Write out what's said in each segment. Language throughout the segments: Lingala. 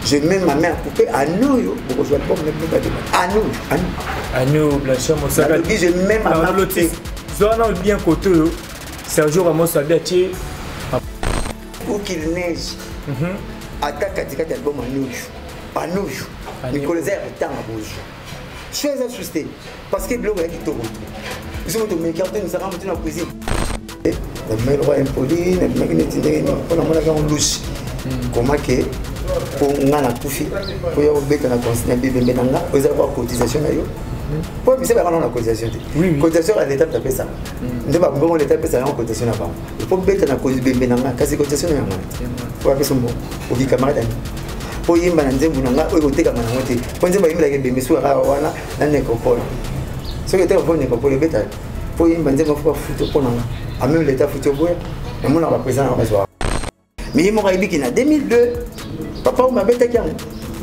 Je mets ma main à couper. Anoyo, bokozwa album na bino badeba. Anoyo, anoyo. Anoyo, Blanchard Mosaka. Nalobi, je mets ma main à couper. Zwa na bien côté oyo. Sergio Ramos abi atie où qu'il neige. Ata katikati album anoyo. Anoyo. Mikolo eza ya kotanga bozwa. Choix eza susu te. Parce que biloko ya kitoko. Biso moto omeki yango te, misaka moto na cuisine. Nabimaki lokola impoli, nabimaki neti ndenge nini mpo namonaki yango lusi. Koma ke mpo nga nakufi mpo ya kobeta na na bibembe na nga oyo eza lokola cotisation na yo. Mpo bisa baka nano na cotisation te. Cotisation ya leta apesaka. Nde bambongo leta apesaka yango cotisation na bango. Mpo beta na bibembe na nga kasi cotisation na yango te. Mpo bapesa mbongo oki camarade ani. Mpo yemba na nzembo na nga oyo ekotekama nango te. Mpo nzembo ayembelaka ebembe soki kaka wana na nécropole. Soki eteka mpo nécropole ebeta mpo yemba nzembo fo bafuta mpo na nga. Ameme leta afuti oboya namonaka baprésident na bazwaka. Mais ye moko ayebiki na 2002 papa oyo abetaki yango.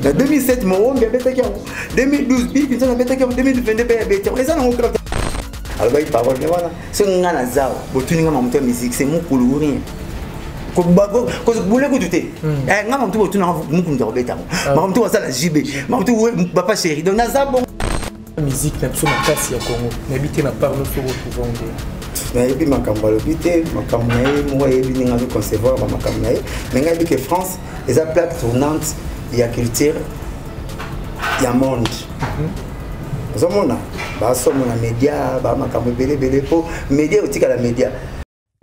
Na 2007 Mowombi abetaki yango. 2012 Bill Clinton abetaki yango. 2022 mpe abeti yango. Eza nango grave. Alobaki parole mais wana soki nga na zawa botuni nga mamutu ya musique c'est mokulu ou rien. Bule kutu te. Nga mamutu botuna mokulu mutu akobeta yango. Mamutu basala JB, mamutu papa chéri. Donc naza bon. Musique na biso makasi ya Congo. Nayebi te na part no soko retrouver nde. Nayebi makambo alobi te, makambo na ye moko ayebi ndenge azo concevoir ba makambo na ye. Mais ngai nayebi que France eza plaque tournante ya culture ya monde. Ozomona basomo na média, ba makambo ebele ebele po média otikala média.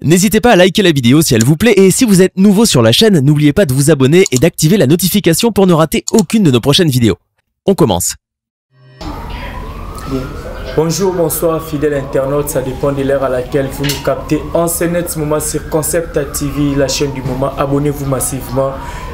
N'hésitez pas à liker la vidéo si elle vous plaît et si vous êtes nouveau sur la chaîne, n'oubliez pas de vous abonner et d'activer la notification pour ne rater aucune de nos prochaines vidéos. On commence. Bonjour, bonsoir fidèles internautes, ça dépend de l'heure à laquelle vous nous captez en ce net moment sur Concept TV, la chaîne du moment. Abonnez-vous massivement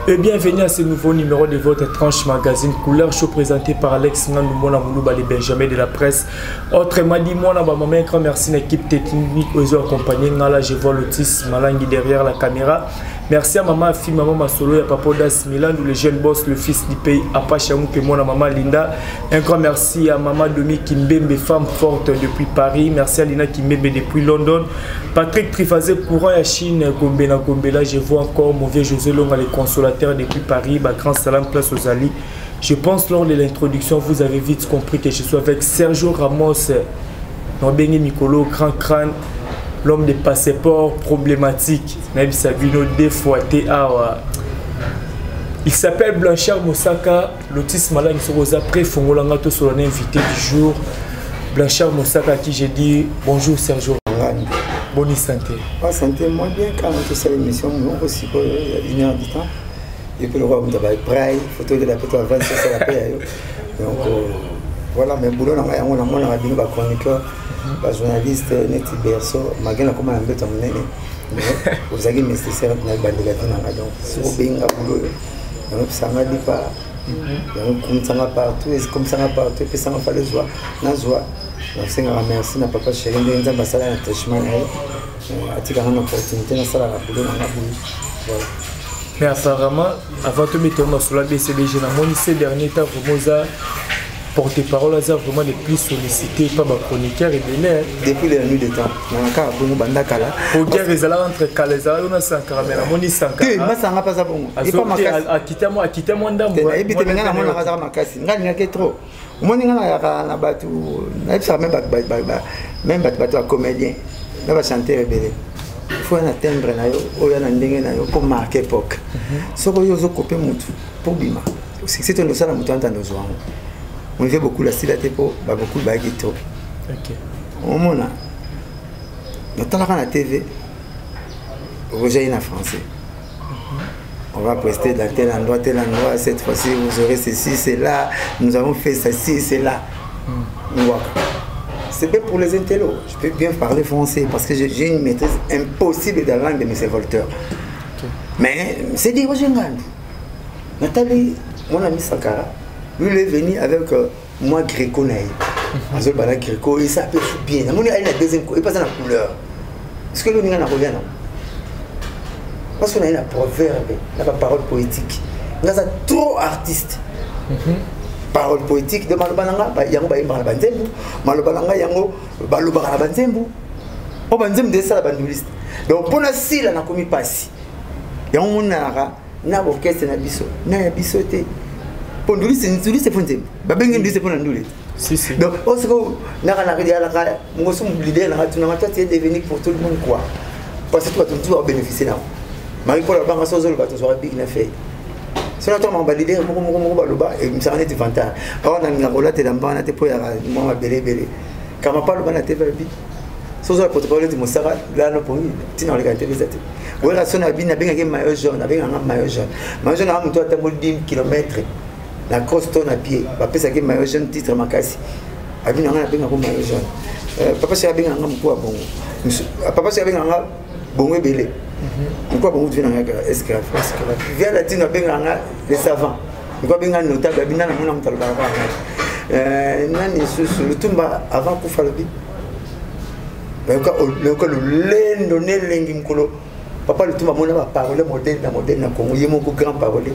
et bienvenue à ce nouveau numéro de votre tranche magazine Couleur Show présenté par Alex Ngandou Mona Moulouba, les Benjamin de la presse. Autrement dit, moi, ma maman, un grand merci à l'équipe technique aux accompagnés. Là, je vois Lotis Malangi derrière la caméra. Merci à maman, fille, maman Masolo, et à papa Das Milan, le jeune boss, le fils du pays, Apache Amoupe, moi, la maman Linda. Un grand merci à maman Domi Kimbembe, femme forte depuis Paris. Merci à Lina Kimbembe depuis London. Patrick Trifazé, courant à Chine, Gombe na Gombe, là, je vois encore mon vieux José Longa, les consolateurs depuis Paris, bah, grand salam, place aux Ali. Je pense lors de l'introduction, vous avez vite compris que je suis avec Sergio Ramos, Nobenge Mikolo, grand crâne, l'homme des passeports problématiques. Nabi Sabino, deux fois T A. Il s'appelle Blanchard Mosaka, Lotis Malang Sorosa, pré Fongolanga, tout sur l'invité du jour. Blanchard Mosaka, à qui j'ai dit bonjour Sergio. Bonne santé. Ah, santé, moi bien, quand on fait cette émission, nous aussi, il y a une heure du temps. Et puis le roi Moutaba est prêt, photo de la paix, toi, 26, c'est la paix, ayo. Donc, voilà, mais boulot, on a, on a, on a bien, bah, chroniqueur, bah, journaliste, Neti Berceau, malgré la commande, on a bien, mais vous avez nécessaire, on a bien de la vie, on a donc, si vous avez un boulot, on a ça n'a pas, on a comme ça partout, et comme ça partout, et puis ça n'a pas le joie, na joie. Donc, c'est un merci, na papa chéri, on a un ambassade, un attachement, on a une opportunité, on a ça, la boulot, on a boulot. Voilà. Mais apparemment, avant de mettre sur la BCBG, dans mon ces derniers temps, vraiment, ça, porte-parole, ça, vraiment les plus sollicités par ma chroniqueur et bien, hein. Depuis la nuit des temps, dans le cas, pour nous, Banda Kala. Pour dire, les allants entre Kala, les allants, on a Sankara, mais la monnaie Sankara. Oui, moi, ça n'a pas ça pour moi. Ah, Et pas ma so, casse. a quitté moi, a quitté moi, ndambo, Te, hein. nayebi te, Moi, mais nga na nayebi mona te. kazaka makasi. Nga ningaki trop. Omoni nga nayaka na bato, nayebisaka même bato, ba, ba, ba, même bato, bato ya comédien, na ba chanteur ebele. Il faut un timbre na yo, oyo na ndenge na yo pour marquer époque. Soko yo ozo couper mutu pour bima. Succès to ndosala mutu anta ndozo wango. On vit beaucoup la sila te po ba beaucoup ba gito. Omona. Natalaka na TV. Roger na français. On va prester dans tel endroit, tel endroit. Cette fois-ci, vous aurez ceci, cela. Nous avons fait ceci, cela. C'est bien pour les intellos. Je peux bien parler français parce que j'ai une maîtrise impossible de la langue de mes Voltaire. Mais c'est dit Roger Ngandou. Nathalie, mon ami Sankara, lui, il est venu avec moi, Gréco Naï. Azol Bala Gréco, il s'appelle bien. Il a la deuxième couleur, il passe à la couleur. Est-ce que l'on revient, non? Parce qu'on a une proverbe, la parole poétique. On a trop artiste. Parole poétique de Malobananga, ba yango ba yemba na banzembu, Malobananga yango ba lobaka na banzembu. Po banzembu de sala banduliste. Donc pona sila na komi pasi. Yango monaka Na orchestre na biso, na ya biso te. Po ndulisi, ndulisi fo nzembo. Babengi ndulisi mpo na ndule. Si, si. Donc, osiko naka na yalaka ngoso leader na tuna toi tu es devenu pour tout le monde quoi. Parce que toi tu vas bénéficier na. Marie Paul abanga sozo le bato soit big na fait. Soki natanga ba leader moko moko moko baloba ebimisaka neti vantard. Awa na kolatela mbana te mpo ya mwa mabele ebele. Kama pa loba na te babi. Sozo ya porte parole neti mosaka lano pongi ntina koleka te eza te. Oyaka so na bino nabengaki maillot jaune, nabengaka maillot jaune. Maillot jaune aka moto atamboli 10 km na cross to na pied, bapesaki maillot jaune titre makasi. Abi na nga nabengaka maillot jaune. Papa soki abengaka nga mokuwa bongo. Papa soki abengaka nga bongo ebele. Mokuwa bongo tuvi na nga esclave. Via latino abengaka nga le savant. Mokuwa abengaka notable, abi nana mona moto alobaka kaka ngai. Nani lisusu Lutumba avant kufa alobi nayoka lolendo nelengi mokolo papa Lutumba amona baparole modèle na modèle na Congo, ye moko grand parole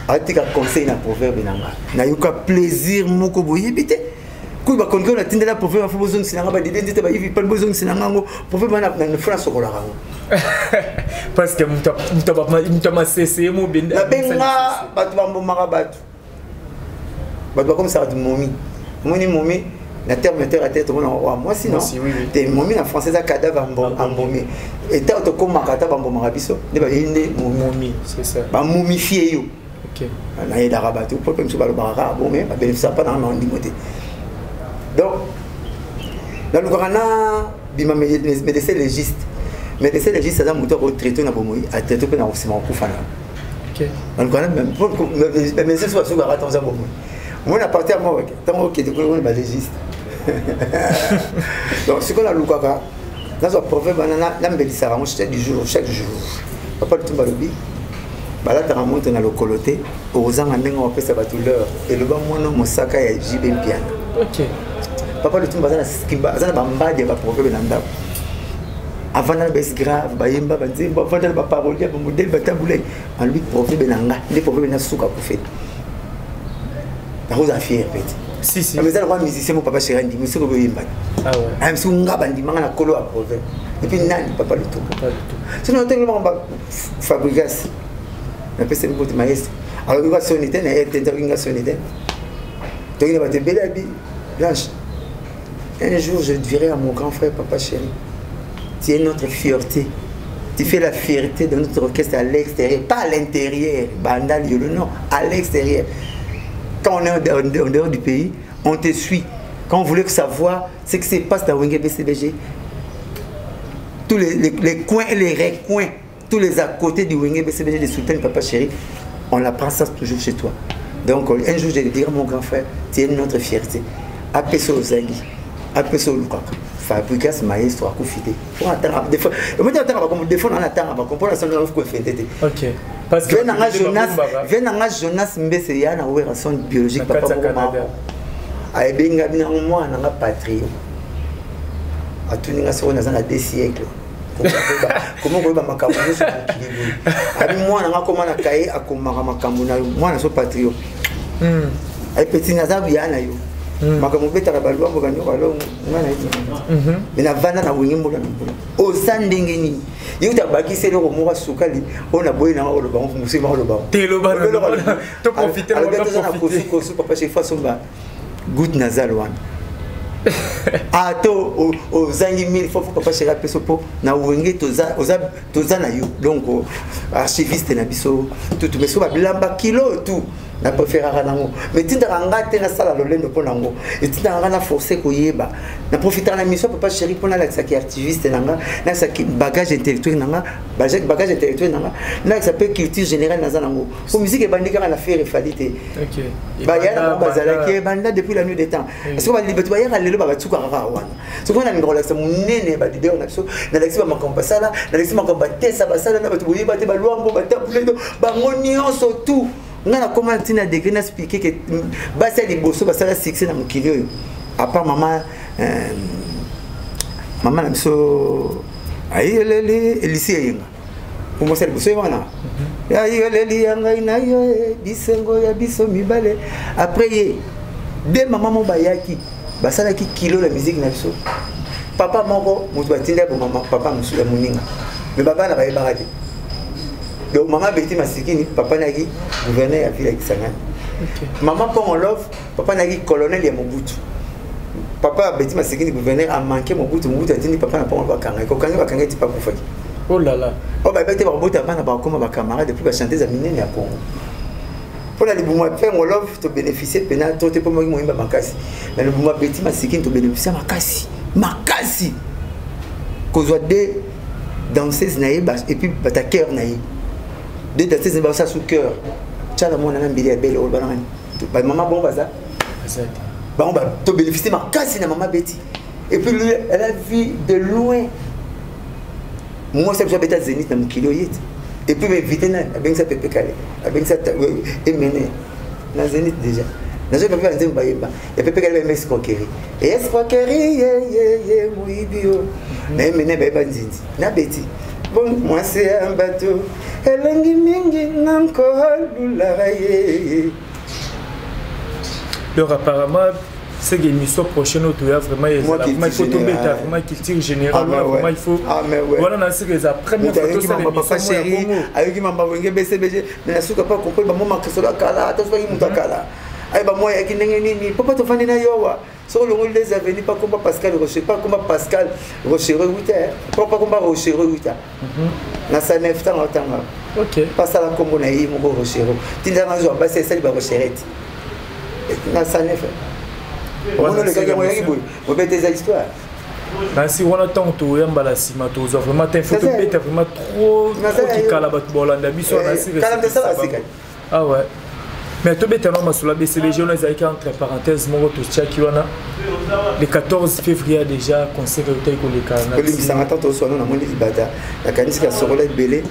atika conseil na proverbe na nga, nayoka plaisir moko boyebi te. Kuyi bakonzi oyo natindela proverbe afo bozongisela nga badide nzete bayivi pale bozongisela nga yango proverbe wana na fo nasokolaka yango. Parce que moto ya masese ye mobenda. Nabenga bato bambomaka bato, bato bakomisaka bato momi. Omoni momi na terme terre à terre tomona wa mwasi non te momi na français eza cadavre embaumé. Eta tokomaka ata bambomaka biso nde bayebi nde momi, c'est ça, bamomifie yo. Nayedaka bato po mpe mosusu balobaka kaka bon, mais babénéficiaka mpa nanga na ndimo te. Donc nalukaka na bima médecin légiste. Médecin légiste aza moto akotraite na bomoi, atraite mpe na kosima kokufa na nalukaka na médecin so basukaka ata oza bomoi omoni na parti ya moko ntango okende kuna omoni balégiste. Donc sikoyo nalukaka nazwa proverbe wana, nambelisaka yango chaque jour, chaque jour. Papa Lutumba alobi balataka moto na lokolo te, okozanga ndenge opesa bato l'heure. Eloba mwana mosaka ya JB Mpiana. Papa Lutumba aza na bambadi ya baproverbe na ndako. Avanda na bes grave bayemba banzembo, avanda na baparolier bamodele batabulai. Alobi proverbe na nga nde proverbe na suka kofete, nakozala fier pete. Si, si. Mais eza lokwa musicien mo papa chéri andimi soki oboyembani. Ah ouais. Ah, soki nga bandimanga na kolo ya proverbe et puis nani papa Lutumba. Soki natenge makambo Fabrigas napesa mbote maestro, alobi ka soni te na ye te, nzaki nga soni te. Toki na bato ebele abi Blanche, un jour je dirai à mon grand frère papa chéri, tu es notre fierté, tu fais la fierté de notre orchestre à l'extérieur, pas à l'intérieur, Bandal, Yolo, non, à l'extérieur. Quand on est en dehors du pays, on te suit. Quand on voulait savoir ce qui se passe dans Wenge BCBG, tous les coins et les recoins, tous les à côté du Wenge BCBG de Sultan Papa Chéri, on apprend ça toujours chez toi. Donc un jour, je vais dire à mon grand frère, tu es notre fierté. Apeso Ozangi, Apeso Lukaka, Fabrigas maestro akufi te. Des fois, on attend, on comprend la sonde qu'on fait. Ok. Parce que Jonas, venanga Jonas Mbese ya na wera son biologique papa moko ayebenga bino mwana nga patrio atuni nga soko naza na 2 siècles comment koyeba makambo nyonso mokili boye. Abi mwana nga akoma na kaye akomaka makambo na yo mwana so patrio ayi peti naza ya na yo makambo obetaka balwambo banyoka longo nga na yebi me navanda na wenge mbola na mbola oza ndenge nini ye uta bakisi eloko moko asukali oyo naboyi nanga koloba ngo mosusu makoloba toza na kosu kosu papa chez fasomba goutte nasale wana ato ozangi mille fois fo papa chéri apeso mpo na wenge toza na yo donc archiviste na biso tutu mais so babilamba kilo tout na préféraka nango mais etindaka nga te nasala lolendo mpo nango etindaka nga na force koyeba na profitaka na mission papa chéri mpo nalakisaki archiviste na nga, nalakisaki bagage intellectuel na nga, bagage intellectuel na nga, nalakisa mpe culture générale naza nango po musique ebandi kaka na Ferre Fally te. Baya na bango bazalaki ebanda depuis la nuit des temps. Parce que bato bayaka lelo babatukaka kaka wana. Soki wana nalinga kolakisa monene ya baleader na biso, nalakisi bamakambo basala, nalakisi makambo batesa basala na bato boyeba te, balwambo batabulendo bango nyonso tout. Nga nakoma ntina degré na expliquer ke basi ya liboso basala succès na mokili oyo à part mama mama na biso ayeleli Elisi Eyenga kombosa liboso ye wana ayeleli ya ngai na yo bisengo ya biso mibale. Après ye de mama mo bayaki basalaki kilo na musique na biso. Papa moko moto batinda bo mama papa mosusu ya moninga mais babana bayebaka te. Donc mama Betty Masikini, papa naki gouverneur ya ville ya Kisangani. Mama Pongolov, papa naki colonel ya Mobutu. Papa Betty Masikini gouverneur a manqué Mobutu, Mobutu atindi papa na Pongolov bakanga. Kokanga bakanga ti pakufaki. Oh là là. Oh ba bete bakobota bana bakoma ba camarade depuis ba chanteuse ya minene ya Congo. Mpona libumu ya Pongolov to bénéficier pena to te mpo moki moyimba makasi. Na libumu ya Betty Masikini to bénéficier makasi. Makasi. Kozwa deux danseuse na ye et puis bata cœur na ye. Deux danseuse na ba sous cœur. Tchala mwana na mbili ya belle oyo bana ba mama bon baza. Bango ba to bénéficier makasi na mama Betty. Et puis lui, elle a vu de loin. Moi, ça beta Zénith na mokili oyo te. Et puis invité nani abengisa Pepe Kale, abengisa Emene na Zénith déjà. Nazo pepe banzembo bayemba ya Pepe Kale bayemba escroquerie. Et escroquerie ye ye ye moyibi yo. Na Emene bayemba nzinzi na Betty. Bon mwasi ya bato elengi mingi na nkolulaka ye. Donc apparemment c'est que émission prochaine oyo toya vraiment ezala vraiment il faut tobeta vraiment culture générale. Ah, vraiment il faut. Ah, mais ouais. Voilà na sika eza première fois tosala émission ya Congo. Ayoki mamba wenge BCBG mais na suka pas comprendre ba moma kesolo kala ata soki mutu akala ay ba moya yaki ndenge nini papa tofandi na yowa soko olongoli les avenues pa komba Pascal Rocher pa komba Pascal Rocher wuta pa komba Rocher wuta na sanef tanga tanga. OK. Pasala kombo na ye moko Rocher tinda na zwa basi esali ba Rocherette na sanef. Omoni olekaki yango oyaki boye obete eza histoire. Nasi wana ntango toyambala nsima tozwa vraiment te faut tobeta vraiment trop kikala bato bolanda biso nasi. Ah ouais. Mais tobeta no masolo BCBG wana ezalaki entre parenthèse moko totiaki wana le 14 février déjà concert eutaki koleka. Olimbisanga ntango tozoswana namoni libata nakanisika sokola ebele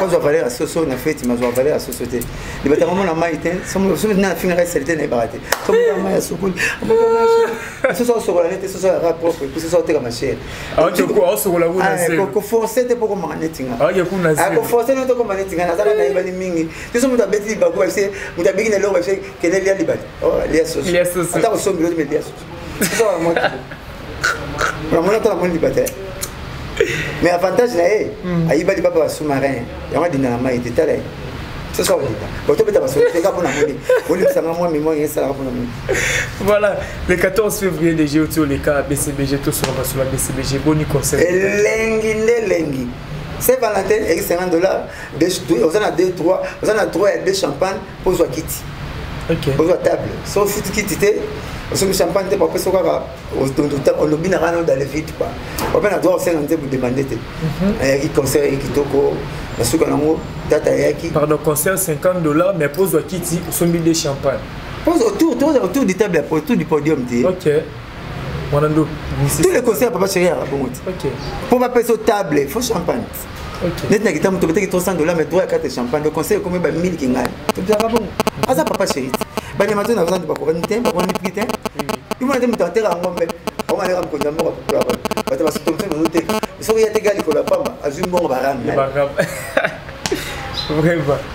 kozwa valeur ya soso na feti mazwa valeur ya soso te libata ngo mona mai te soki na fingaka esalite nayebaka te soki mai ya sokoli soso osokola nete soso yaka propre puis soso oteka machere koforce te mpo komaka neti nga akoforce nete okoma neti nga nazala nayebani mingi te so moto abeti libaku base moto abiki na eloko base kende lia libata lia soso ata kosombi loto me lia soso soso namoni ata namoni libata. Mais avantage na ye ayiba libaba ba sous-marin yango adinda na mai te tala ye soso akolinda botobeta basolo te kaka mpona moni olimbisanga mwa mémoire esalaka mpona moni. Voilà, le 14 février déjà oti oleka BCBG tosolola masolo ya BCBG boni concert. Elengi nde elengi. Saint Valentin eki 50 $, oza na 2 3, oza na 3 ya 2 champagne mpo ozwa kiti, ozwa table. So ofuti kiti te, osomi champagne te, bapesa kaka olobi na kana dans le vide quoi. Ope na droit osenga nzembo demande te. Ayaki concert eyaki kitoko na suka nango tata ayaki. Pardon, concert 50 $, mais mpo ozwa kiti osombi 2 champagne. Autour du table, autour du podium te. OK, wana ndo. Tous les concerts papa chéri yaka bongo te. Mpo bapesa table, faut champagne. Neti na kita moto betaki 300 $, mais droit ya 4 champagne. Le conseil ekomi ba 1000 kingai tobisaka bongo aza papa chéri te. Banyama to naza bakokani te, bakokani prix te. Imona te moto ateka ngombe omaleka mokonzi ya mboka kokola bato basotomse mono te. Soki ya teka likolo ya pamba azwi mbongo barame.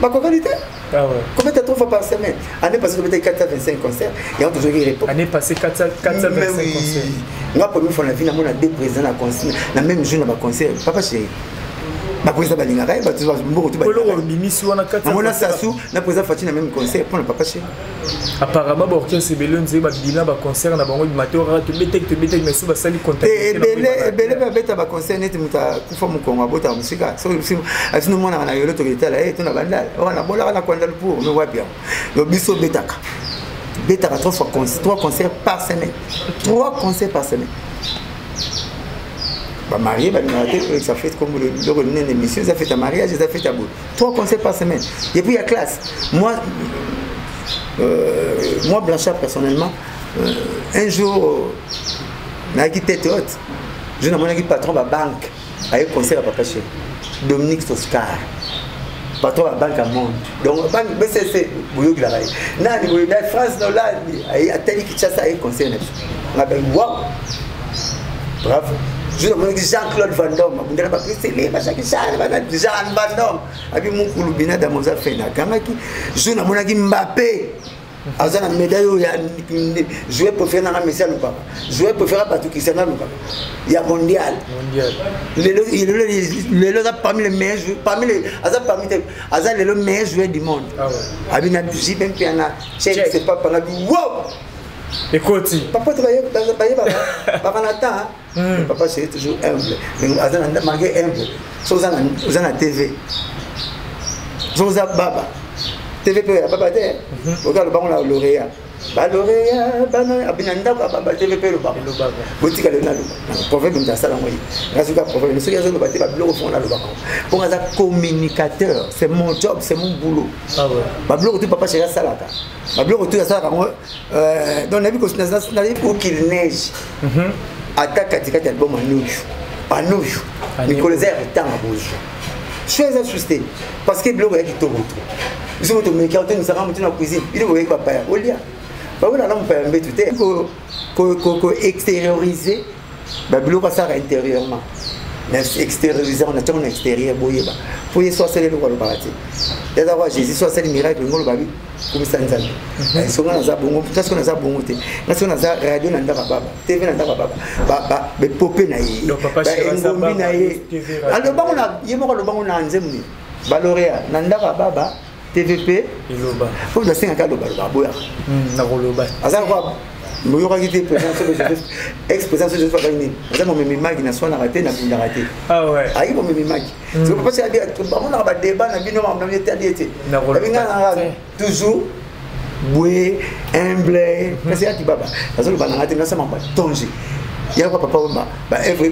Bakokani te. Kobeta trois fois par semaine. Année passée tobetaki 425 concerts, yango tozwaki repos. Année passée 425 concerts. Nga première fois na vie namona deux présidents na concert na même jour na baconcert. Papa chéri, baprésident balingaka ye bato mboko. Obimisi wana. Namona Sasu na président Fatshi na même concert mpona papa chéri. Apparemment baorchestre ebele nzeye babilan baconcert na bango ebima te. Okaka tobeteki tobeteki, mais so basali. Ebele ebele babeta baconcert neti moto akufa mokongo abotaka mosika. Soki asino monaka na yolo toketala ye to na bandala oka nabolaka na Kuala Lumpur me wapi yango. Donc biso obetaka betaka trois fois, trois concerts par semaine, trois concerts par semaine. Bamariés balingaka te kolekisa fête comme biloko nene émission eza fête ya mariage, eza fête ya boye. Trois concerts par semaine et puis ya classe. Moi Blanchard personnellement, un jour nayaki tête haute jour namonaki patron babanque aye concert ya papa chéri Dominique Soscar, patron ya banque ya monde, donc banque BCC boyokilaka ye nani boye na France na Hollande atali Kinshasa aye concert na biso. Nga bengi wow, bravo. Jour namonaki Jean-Claude Van Damme abundana bapesele bashaki Jean Van Damme abi mokulu binadamu oza fe nagangaki. Jour namonaki Mbappé. Aza na médaille oyo ya joueur préféré nanga Messi alukaka, joueur préféré bato Cristiano alukaka ya mondial. Lelo lelo aza parmi les meilleurs joueurs, parmi les, aza parmi te, aza lelo meilleur joueur du monde. Abi na JB Mpiana, check, c'est pas par wow. Ekoti. Papa to bayeba baka na temps. Papa c'est toujours humble, mais aza na malgré humble, so oza na TV, so oza baba TV mpe ya baba te, oka lobango na lauréat, balauréat bana abi na ndako ya baba TV mpe lobaka. Botika lelo naloba proverbe, moto asala yango ye nga soki proverbe, soki azoloba te babiloko fongo nalobaka mpo aza communicateur. C'est mon job, c'est mon boulot. Babiloko tu papa chéri asalaka, babiloko tu asalaka yango. Donc nayebi nayebi où qu'il neige, ata katikati album anoyo anoyo mikolo eza ya kotanga bozwa so eza susu te, parce que biloko ya kitoko to biso tomeki awa, tonisaka motu na cuisine, bino boyeki bapaya olia bawelaka mopaya mbetu te, ko extérioriser babiloko asalaka intérieurement na extérioriser na ntango na extérieur. Boyeba po ye so asali eloko alobaka te, eza kwa Jésus so asali miracle ngo oloba bi komisa Nzambe. Songa naza bongo, nga soki naza bongo te, nga soki naza radio na ndako ya baba, TV na ndako ya baba, bepope na ye, baengombi na ye, alobango na ye moko, alobango na nzembo nini, balauréat na ndako ya baba TVP. Eloba. Po nasengaka alobaloba, aboyaka. Nakoloba. Aza kwa boyokaki te président so Joseph, ex président so Joseph abaki nini, aza momemi maki, naswanaka te, nabundaka te. Ayaki momemi maki. Papa abi bamonaka badébat na bino, makambo na bino te, adi ete abinga nanga toujours boye humble, kasi yaki baba nazoloba nanga te, nasama batonge yaka papa Wemba, baœuvre,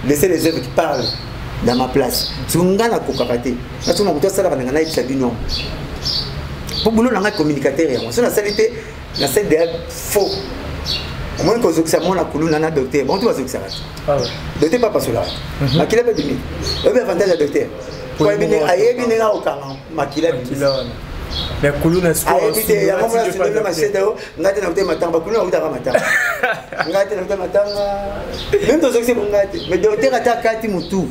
laissez les œuvres qui parlent dans ma place. Soki nga nakokaka te, nasoma moto asalaka nanga, nayebisa bino mpo boulot nanga communicateur yango. So nasali te, nasali deya faux. Omoni kozokisa mwana kuluna na docteur, bango te bazokisaka te, docteur mpe apasolaka te, makila mpe bimi. Oyebi avantage ya docteur? Ayebi ndenge akokanga makila. Mais kuluna ayebi te yango. Mona sundoli mashete o ngai te, nakuta matanga, bakuluna bakutaka matanga, ngai te nakuta matanga, même tozokisi bo ngai te. Mais docteur ata akati motu.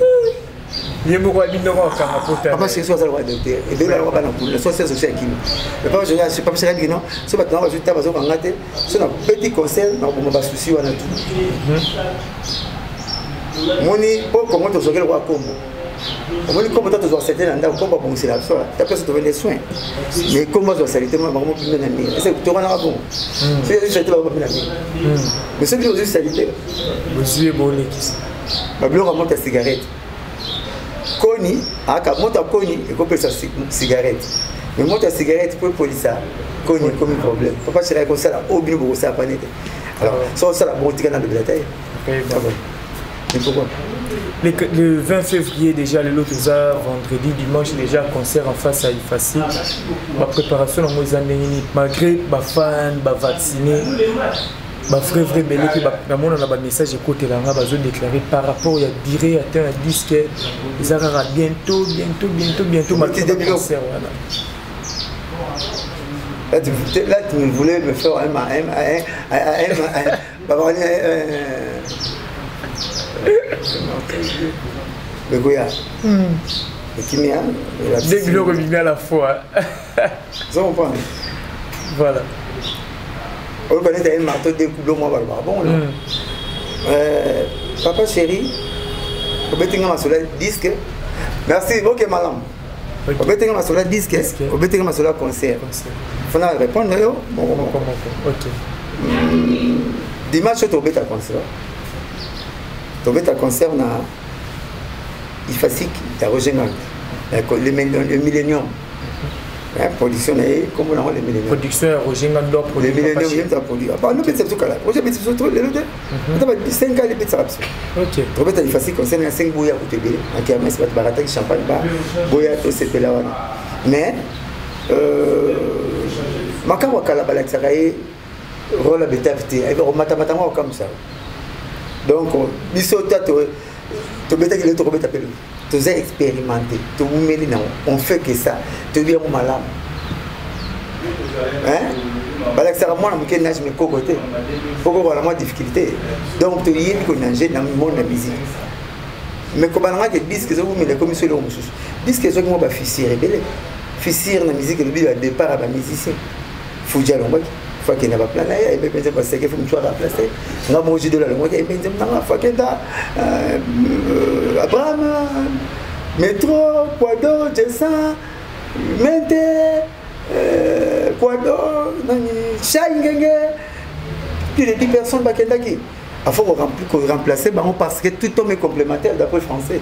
Ye moko ayebi ndenge akokanga pota. Papa chéri so aza lokwa docteur, ebele balokwa bana kuluna so asi akimi. Mais papa chéri, papa chéri abiki non, so bato nanga bazwi ta bazokanga te, so na petit conseil na koboma basusi wana tu moni mpo Kongo tozwaki lokwa kombo. Omoni kombo ta tozwa saleté na ndako, kombo abongisela biso ta place tovende soin, mais kombo azwa saleté bango mopime na mire ese tokanaka bongo. Soki azwi saleté, bango mopime na mire, mais soki ozwi saleté bozwi bolekisa. Babiloko ya moto ya cigarette koni aka moto ya koni ekopesa cigarette, mais moto ya cigarette po epolisa koni ekomi problème. Papa chéri akosala oyo bino bokosala pane te. Alors so osala bongo, tika nalobela ta ye. Mais pourquoi? Le 20 février déjà, le lot toza vendredi, dimanche déjà concert en face à Ifasic. Ma préparation nango eza ndenge nini, malgré bafan bavaccine, bavrai vrai beleki namona na bamessage ekotelanga, bazodéclare par rapport ya durée ya temps ya disque eza kaka bientôt, bientôt, bientôt, bientôt concert wana? Là, tu voulais me faire un, bekoya ekimia. Deux biloko ebimi à la fois. Ozo comprendre? Voilà. Oyo neti aye marteau deux coups mwa balobaka bongo. Papa chéri obetinga masolo ya disque, merci, oke malamu. Obetinga masolo ya disque, obetinga masolo ya concert, fona répondre yo moko moko. Dimanche oyo tobeta concert, tobeta concert na Ifasic ya Roger Ngand, le Millennium, production na ye, kombo nango le Millennium. Production ya Roger Ngando. Le Millennium, ye moto aproduit. Nobetisa biso kala, Roger abetisa biso to lelo te, ata ba 5 ans ebetisaka biso. Tobeta Ifasic concert na 5, boya kutu ebele na kermesse, bato barataki champagne, ba boya tosepela wana. Mais makambo ya kala balakisaka ye rôle abetaki te, ayebi komatamata ngo akokamwisaka. Donc biso ta tobetaki lelo, tokobeta mpe lobi, toza expérimenté, tobumeli nango, on fait que ça, toyebi yango malamu. Balakisaka mwana moke nage mikoko te, okokola mwa difficulté. Donc toyebi konage na monde ya musique. Mais kobalanga ke disque ezobumela, ekomi so eloko mosusu. Disque ezwaki mwa bafissure ebele, fissure na musique elobi badépart ya bamusicien. Fuji alongwaki, faut akenda baplan na ye, ayembe mpe nzembo aseke, faut mosu aremplace nga moko. Jidolo alongwaki, ayembe nzembo nanga, faut akenda Abraham, Metro, Quado, Jason Mente, Quado nani, Shai Ngenge, plus de 10 personnes bakendaki. Il faut remplacer bango parce que tout homme est complémentaire d'après français,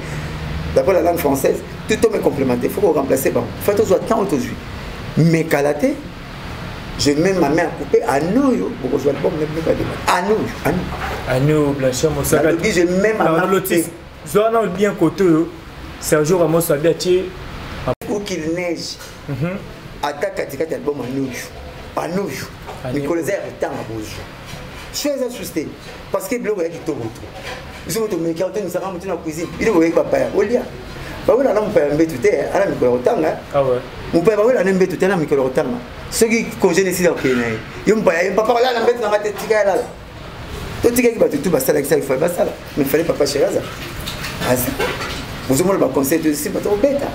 d'après la langue française, tout homme est complémentaire. Il faut remplacer bango, faut tozwa temps, tozwi, mais kala te. Je mets ma main à couper anoyo, bokozwa album anoyo, ano. Ano, Blanchard Mosaka. Nalobi, je mets ma main à couper. Zwa na bien côté oyo Sergio Ramos abi atie. Où qu'il neige, ata katikati album anoyo, anoyo, mikolo eza ya kotanga bozwa so eza susu te, parce que biloko ya kitoko to biso moto omeki otonisaka moto na cuisine. Biloko oyeki, bapaya olia, bawela na mopaya mbetu te, ala mikolo ya kotanga. Mopaya bawela na mbetu te, ala mikolo ya kotanga. Soki congé nesili, akokende na ye. Yo mopaya ye, papa, olala na mbetu nanga te, tika ye lala. Totikaki bato tu basalaki sala, ifale basala, mais fallait papa chéri aza aza. Bozomona baconseil tosimba, tokobeta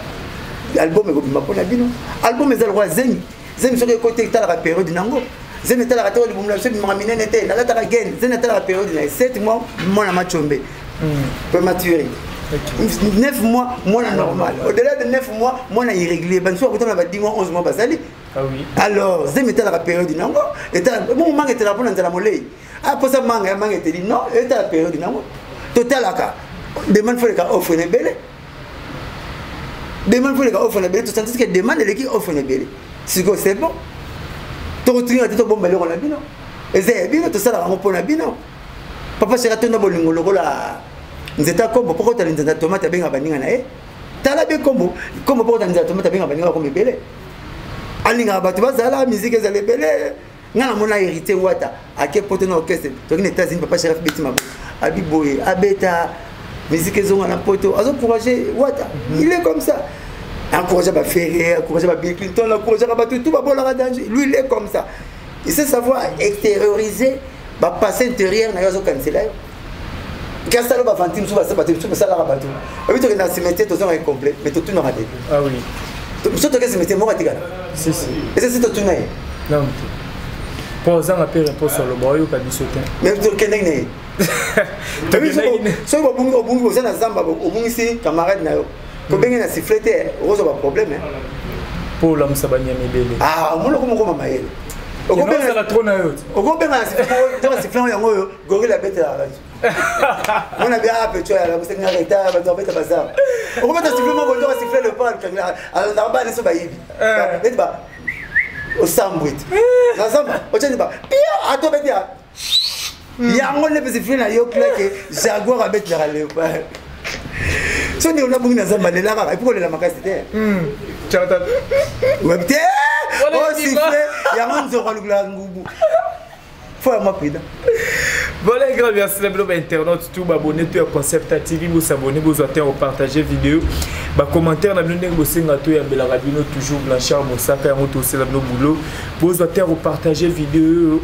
album, ekobima mpona bino. Album eza lokola zemi. Zemi soki ekoti, etalaka période nango. Zemi etalaka te libumu na biso ebimaka minene te, nalataka gene. Zemi etalaka période na ye: 7 mois mwana machombe, prématuré, 9 mois mwana normal, au-delà de 9 mois mwana irrégulier. Banso bakotana ba 10 mois, 11 mois bazali. Ah oui. Alors zemi etalaka période nango, etala bongo manga etelaka mpona nzala molei aposa manga ya manga eteli non, etala période nango. Totalaka demande, faut eleka offre na ebele. Demande faut eleka offre na ebele. Tosentir que demande eleki offre na ebele. Sikoyo c'est bon, tokotinga te, tobomba eloko na bino, eza ya bino, tosalaka yango mpo na bino. Papa chéri atonda bolingo lokola nzete ya kombo. Mpo kotala nzete ya tomate, abengaka baninga na ye. Tala be kombo kombo, mpo kotala nzete ya tomate, abengaka baninga bakombo ebele. Alingaka bato bazala, musique ezala ebele. Nga namona Héritier Wata ake poto na orchestre, toki na États-Unis, papa chéri abeti maboko, abi boye, abeta musique ezonga na poto, azoencourage Wata. Il est comme ça, encourage baFerre, encourage baBill Clinton, encourageaka bato tout babolaka danger. Lui, il est comme ça, il sait savoir extérioriser bapassé intérieur na yo, azokanisela yo. Kasala bavanti mosusu, basa bato mosusu basalaka bato obi tokende na cimetière, tozonga incomplet, mais totunaka te. Ah oui. So toke cimetière moko atikala. Si si. Eza si totuna ye. Non te, mpo ozanga mpe réponse, oloba oyoka biso te. Mais tokendaki na ye. Soki obungi, obungi, oza na zamba, obungisi camarade na yo, kobenge na sifflet te, okozwa baproblème. Mpo olamusa banyama ebele. Omona okoma mayele. Ozala trop na yo. Okobenga na sifflet yango oyo gorille abetelaka bato. Mona bia ape tio ala musenga retard, bato babeta bazar. Okobeta sifflet moko, ndoka sifflet léopard, alandaka bana so bayibi neti ba osambwi te na zamba, otyani ba pia atobeti ya yango nde mpe sifflet na yo claque. Jaguar abetelaka léopard. So ndenge nabungi na zamba, lela kaka, epuis kolela makasi te te. Osiffle yango, nzoko alukulaka ngubu, faut ya mwa prudent. Voilà, un grand merci na bino bainternaute tout baabonné to ya Concept TV. Bosabonner, bozwa te kopartage vidéo, bacommentaire na bino ndenge bosenga, toyambelaka bino toujours Blanchard Mosaka. Yango tosela bino boulot, bozwa te kopartage vidéo.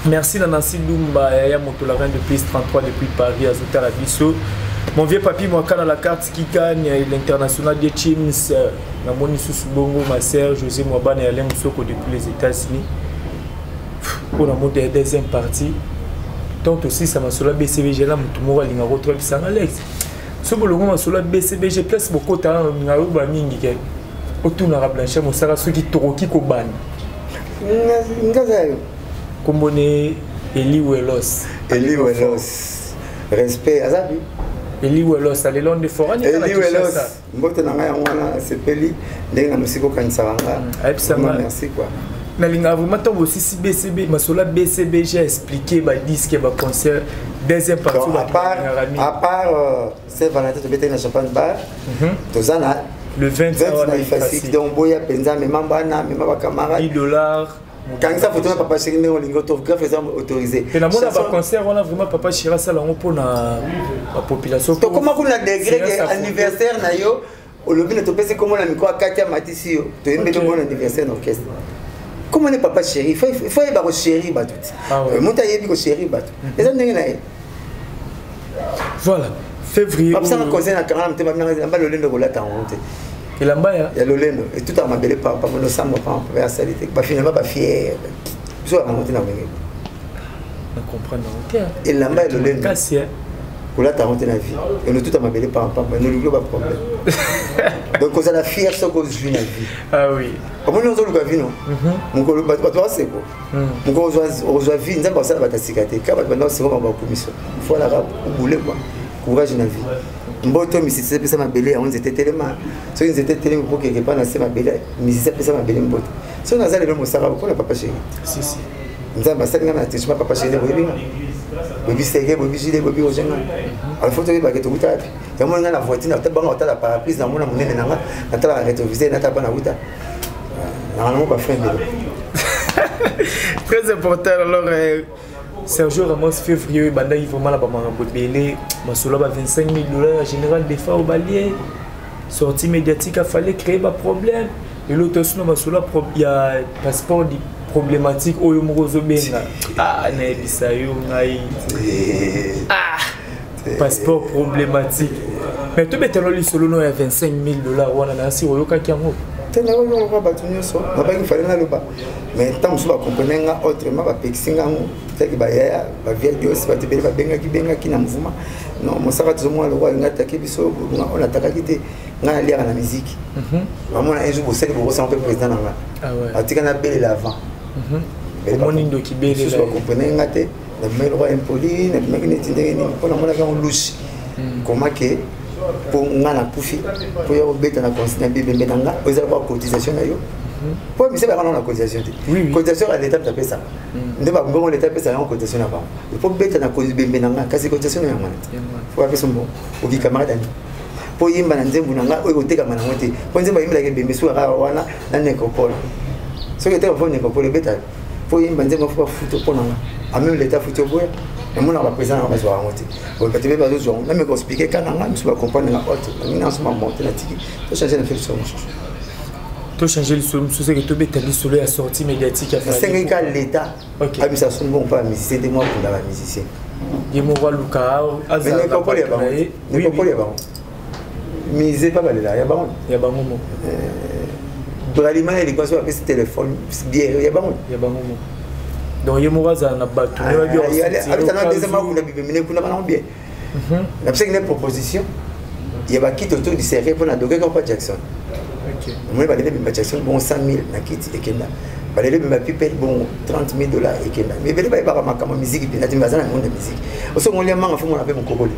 Merci na Nancy Dumba Yaya Moto, la reine de plus 33 depuis Paris, azotala biso. Mon vieux papi Mwakana, la carte qui gagne l'international des teams, namoni susu bongo ma sœur José Mwabana ya Musoko depuis les États-Unis. Mpona moto ya deuxième partie, donc tosisa masolo ya BCBG na motu moko alingaka kotrabisanga Alex. So bolongo masolo ya BCBG, place bokota na yoba mingi ke otunaka Blanchard Mosaka soki tokoki kobanda. Ngaza yo. Kombo ne Eli Welos. Eli Welos, respect, aza bi. Eli Welos alelo nde forani. Eli Welos, mbote na ngai yango wana. Asepeli ndenge na mosika okanisaka nga. Ayebisanga. Merci quoi. Nalingaka vraiment ntango bosisi BCB, masolo ya BCBG, expliqué badisque, baconcert, deuxième partie. Donc, à part Saint Valentin, tobetaki na Champagne Bar, toza na le 20 20 na Ifasic. Donc boya mpenza, mema bana, mema bacamarade. 10 $. Kangisa foto na papa chéri ndenge olingi, autographe eza autorisé. Mpe namona baconcert wana, vraiment papa chéri asala yango mpona bapopulation. Tokóma kuna degré ke anniversaire na yo, olobi na topesi kombo na mikro, akati amatisi yo, toyembeli ngo na anniversaire na orchestre. Kombo ne papa chéri, il faut yeba kochéri bato ti. Moto ayebi kochéri bato, eza ndenge na ye. Voilà, février. Bapesanga conseil na kanga na motema, nanga balolendo kolata yango te. Elamba ya Ya lolendo etutaka mabele papa, monosambo papa ya sali te, bafinalement bafiere biso bango te na wenge. Na comprendre yango te. Elamba ya lolendo kasi kolata yango te na vie, enotuta mabele pampamba, enoluki baproblème. Donc kozala fier soki ozwi na vie. Ah oui. Omoni, ozoluka vino mokolo bato baseko, mokolo ozwa vie, Nzambe asala bato asika te, ka bato banda oseko bango bakumiso folaka obule quoi. Courage na vie, mboto misisi epesa mabele yango, nzete etelema. Soki nzete etelemi po keke pa na se mabele, misisi apesa mabele mboto. Soki naza lelo mosaka mpona papa chéri. Si si. Nzambe asali nga na attachement papa chéri. Boyebi nga, boyebi sege, boyebi jile, boyebi roger nga. Alors faut toyebake tokuta wapi. Yango nga na voiture na bango, otala paraprise, namona monene na nga, natalaka rétroviseur, natala mpa nauta nanga nango bafrein mbele. Très important. Alors Sergio Ramos, février ebandaki vraiment na bamakambo ebele, masolo ba 25 000 $ ya général Defao, balie sortie médiatique, afallait créer baproblème. Lelo tosuna masolo ya passeport problématique oyo moko ozobenga. Ah, nayebisa yo ngai, ah, passeport problématique. Mais tobetelo lisolo no ya 25 000 $ wana, nasi oyokaki yango? Te, nakoyoka bato nyonso nabaki fale naloba, mais ntango mosusu bacomprendre nga autrement, bapekisi nga yango. Taki bayaya bavia dios, bato ebele babengaki bengaki na mouvement. Non, mosaka tozomona lokwa alingi atake biso. Oyo natakaki te, ngai naliaka na miziki. Bamona un jour bosali bokosanga mpe président na nga atika nabelela avant. Omoni ndoki. Mosusu bacomprendre nga te, nabimaki lokwa impoli, nabimaki neti ndenge nini, mpo namonaki yango louche koma ke mpo nga nakufi mpo ya kobeta na bibembe na nga oyo eza lokwa cotisation na yo, mpo mise baka na cotisation te. Cotisation ya leta apesaka nde bambongo, leta apesaka yango cotisation na bango mpo beta na bibembe na nga, kasi cotisation na yango wana te. Fo bapesa mbongo oki camarade ani mpo yimba na nzembo na nga oyo kotekama nango te, mpo nzembo ayimbelaka ebembe suka kaka wana na nécropole. Soki eteka fo nécropole ebeta, mpo yimba nzembo fo bafuta mpo na nga ameme leta futi oboya. Namonaka baprésident nanga bazwaka yango te, bato mpe bazozwa yango. Nameka expliquer ka na nga, miso bacomprendre nga autre baningi na nsoma monte, natiki tochange na mpe lisolo mosusu. Tochange lisolo mosusu, eke tobeta lisolo ya sortie médiatique ya Nasengaki ka leta abimisa so mbongo mpo bamusicien te, mwa kunda bamusicien. Ye moko aluka. Nécropole ya bango, nécropole ya bango, musée mpa balela ya bango. Ya bango moko. Bralima ya likonso bapesi téléphone, bière ya bango. Ya bango moko. Donc ye moko azala na bato. Abitana deuxième akunda bibemine kuna banango bien. Napesaki ne proposition ya bakiti autour du cercueil mpo na dokaki mpa Jackson. Omoni, balele bimba Jackson bongo 100 000 na kiti ekenda, balele bimba Pipel bongo 30 000 $ ekenda. Mais ebele bayebaka makambo ya miziki mpenza te, baza na monde ya miziki. Osongolia manga fo mona mpe mokokoli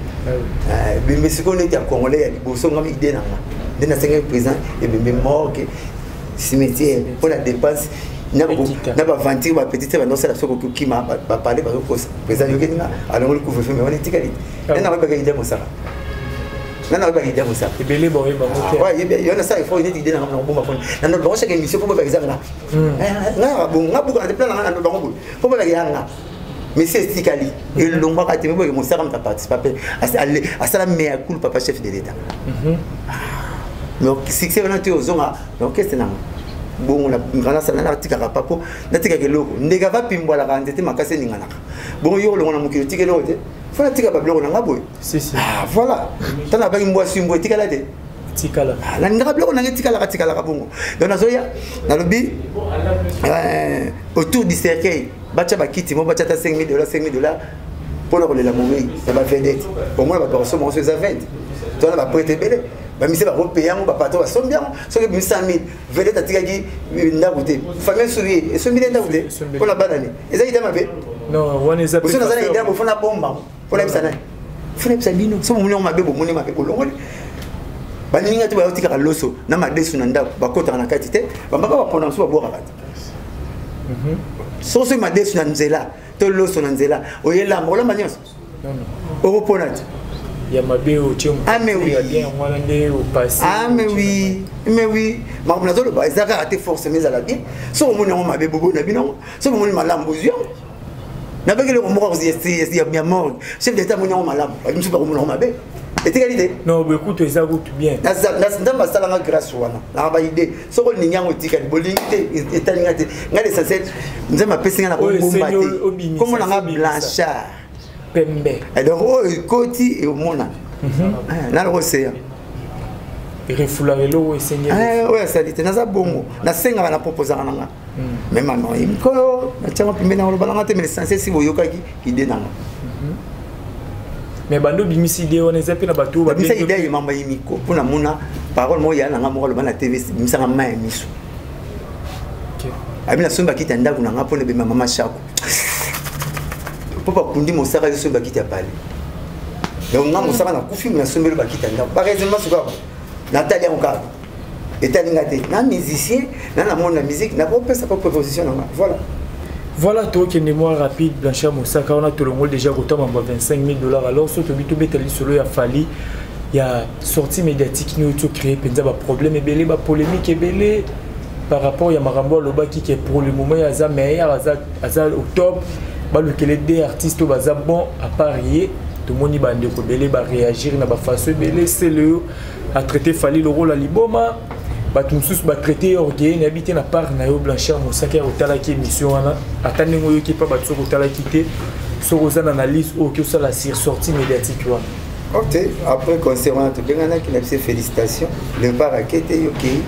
bembe. Sikoyo neti ya congolais ya liboso, ngami idée na nga nde nasengaki président ebembe morgue, cimetière mpo na dépense na baventure bapetite bandosala. Soki okokima bapale bazokosa président yokeli nga alongoli couvre-feu, mais wana etikali te. Nani nakoyebaka idée mosala? Nani nakoyebaka idée mosala? Ebele baoyeba ngo te. Yo nasala effort neti idée nanga nakobomba mpona nando bango chaque émission mpo boyebaka eza nga. Nga bongo nga buka na te plan nanga nando bango boye mpo boyebaka eza nga. Mais si etikali elongwaka te, meboyeke mosaka moto aparticipa mpe asala mea culpa papa chef de l'État. Mais succès wana te, ozonga na orchestre nanga bongo nga nasala natikaka pa mpo natikaka eloko ndenge ava pimbwalaka nzete makasi eninganaka bongo. Yo olongo na mokili, otika eloko te, fo natika babiloko na nga boye. Ah, voilà, ntango nabaki mbwasi mbwa etikala te. Tikala. Nalingaka biloko nanga etikalaka tikalaka bongo. Donc nazoya nalobi autour du cercueil batya bakiti mo, batya ata 5 000 $, 5 000 $ mpona kolela momei ya bavedette. Omona bato bakosomba ngo, so eza 20 to wana, baprêtre ebele bamise bakopeya yango, bapatron basombi yango. Soki ebimi 100 000, vedette atikaki ndako te, famille esuki ye esombi nde ndako te mpona bana ne, eza idée mabe. Oso naza na idée bo fona bomba mpona yebisa nani, fona yebisa bino. So bomoni yango mabe, bomoni mabe, bolongoli. Baninga te bayotikaka loso na madesu na ndako, bakotaka na kati te, bambaka bapona mosusu babwakaka te. Soki soki madesu na nzela to loso na nzela, oyelamba olamba nyonso, okopona te. Ya mabe otie. Ah mais oui. Bien wana nde opasi. Ah mais oui, mais oui, makambo nazoloba eza kaka te force, mais ezala bien. Soki omoni yango mabe, bobo na bino yango. Soki omoni malamu, bozwi yango. Nabaki eloko moko ya morgue, chef d'état amoni yango malamu, bato mosusu bakomona yango mabe, etikali te. Non, boye kutu eza kutu bien. Nzambe asalanga grâce wana nanga baidée. Soki olingi yango, etikali, bolingi te, etalinga te. Ngai l'essentiel, Nzambe apesi ngai na kobomba te. Kombo nanga Blanchard. Pembe. Donc oyo ekoti, eomona naloko seya. Refoulaka eloko esengeli. Eh, oyo asali te, naza bongo, nasengaka, na proposaka na nga. Mais mama ye mikolo natiango pembeni, nakoloba nanga te, mais l'essentiel si boyokaki idée nanga. Mais bando obimisi idée wana, eza mpe na bato oyo babimisa idée ya mama ye miko mpo namona parole moko ya nanga moko aloba na TV, bimisanga mai ya miso. Abi nasombi bakiti ya ndako na nga mpo na ebema mama Shako, mpo bakundi Mosaka, yo sombi bakiti ya pale. Donc nga Mosaka nakufi, nasombeli bakiti ya ndako. Baraisonnement sikoyo natali yango kaka etali nga te, na musicien na namoni na musique, nakopesa pa proposition na nga, voilà. Voilà, tokende mwa rapide. Blanchard Mosaka, wana tolongoli déjà kotama mbwa 25 000 $. Alors so tobi tobeta lisolo ya Fally, ya sortie médiatique nini oyo tocréer mpenza baproblème ebele, bapolémique ebele par rapport ya makambo alobaki ke pour le moment ye aza meilleur, aza au top, balukele deux artistes oyo baza bon à part ye. Tomoni bandeko ebele baréagir na bafaçon ebele. Sele atraité Fally lokola liboma, bato mosusu batraité orgueil. Nayebi te na part na yo, Blanchard Mosaka, ya kotalaki émission wana, ata ndenge oyoki mpa bato, soki otalaki te, soki oza na analyse oyo oki osala sur sortie médiatique wana. Ok, après concert wana tobenganaki na biso, félicitation Léopard, akete yokei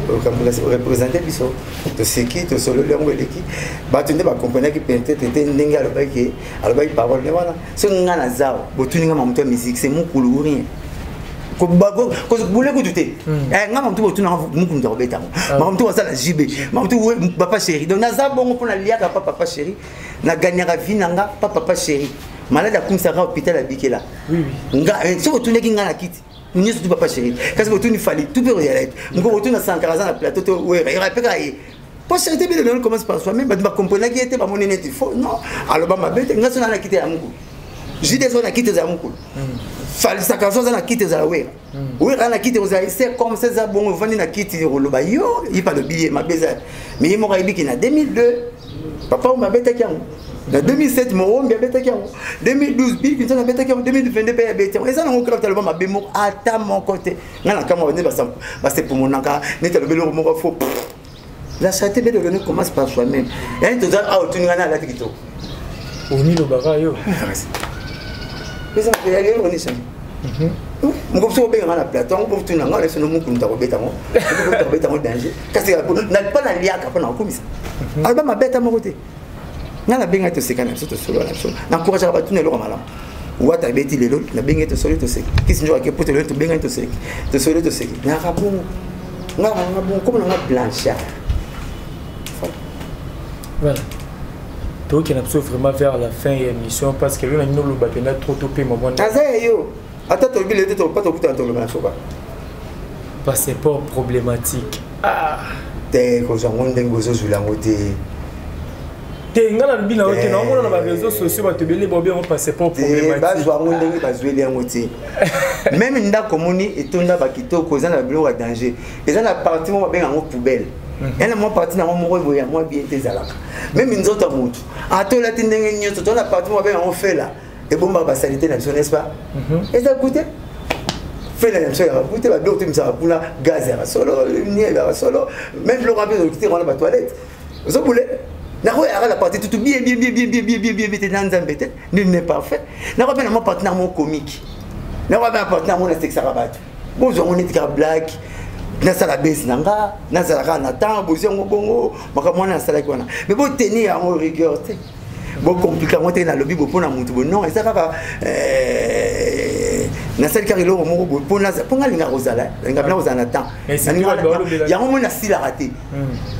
oreprésente biso, toseki, tosololi, yango eleki. Bato nde bakomprenaki peut-être te ndenge alobaki, alobaki parole nde wana. Soki nga naza botuni nga mamoto ya musique, c'est mokulu ou rien, bule kutu te. Nga mamoto botunanga mokulu moto akobeta yango, mamoto basala JB, mamoto papa chéri. Donc naza bongo mpo naliaka pa papa chéri, nagagnaka vie na nga pa papa chéri. Malade akumisaka hôpital abikela nga. Soki otunaki nga na kiti nyonso tu papa chéri, kasi botuni Fally tu mpe oyala ete moko botuna Sankara aza na plateau to wera mpe kaka ye po charité bien ordonnée commence par soi-même. Bato bakomprenaki ye te, bamoni neti faux. Non, aloba mabe te. Nga so na na kiti ya mokulu, jude so na kiti ezala mokulu, Falisaka so aza na kiti ezala wera, wera na kiti ozala. C'est comme ça, eza bongo. Ovandi na kiti koloba yo ye alobi ye mabe eza, mais ye moko ayebiki na 2002 papa oyo abetaki yango, na 2007 Morombi abetaki yango, 2012 Bill Clinton abetaki yango, 2022 mpe abeti yango. Eza nango grave te, aloba mabe moko ata moko te. Ngai na kamwa nde basepomonaka neti alobi eloko moko fo. La charité bien ordonnée commence par soi-même. Yani toza awa, otuni ngai na alati kitoko. Omilobaka yo. Eza eloko nini change moko soki obenganga na plateau yango, botuna nga leso no mokulu takobeta yango, takobeta yango danger. Kasi mpo naliaka mpo na kokumisa, aloba mabe ata moko te. Ngai nabengai, toseka na biso, tosolola na biso, naencourageaka batuna eloko malamu. Wata abeti lelo, nabengi, tosoli, toseki. Kisi nzoka ke poto lelo, tobengani, toseki, tosoli, toseki. Nayaka bongo, ngai nanga bongo, komona nga Blanchard. Voilà, tokende biso vraiment vers la fin ya émission, parce que lelo na nini oloba mpenza trop to mpe mama. Aza ya yo, ata tolobi lelo te, pa tokutana, toloba na soka. Passeport problématique, ah. Te, kozwa yango ndenge bozozwila yango te. Te, nga nalobi na yo te, naomona na baréseau sociaux bato ebele baobi yango passeport problématique. Bazwa yango ndenge bazweli yango te. Même ndako omoni etonda bakitoko, eza na biloko ya danger, eza na partie moko babenga yango poubelle, ya na mwa partie nango moko eboye ya mwa bien te. Ezalaka même nzoto ya motu, ata olati ndenge nyonso, to na partie moko babenga yango fela, ebombaka basaleté na biso, n'est-ce pas? Eza kute fela na biso yaka kute, babiloko tomisaka kuna, gaz yaka solo, nie yaka solo, même biloko wana mpe ozokite wana, batoilette ozobule. Nakoyaka na partie tutu bien bien bien bien bien bien bien bien bien te na Nzambe te, nul n'est parfait. Nakoya mpe na mwa partie na mo comique, nakoya mpe na partie na mo nasekisaka bato, bozwa yango neti kaka blague, nasala base na nga, nazala kaka na temps, bozwi yango bongo. Makambo wana nasalaki wana, mais botenir yango rigueur te, bocompliquer yango te. Nalobi bo mpona motu bo, non, eza kaka nasali kaka eloko moko boye mpo nga alingaka kozala, alingaka mpena kozala na temps yango. Moi nasilaka te,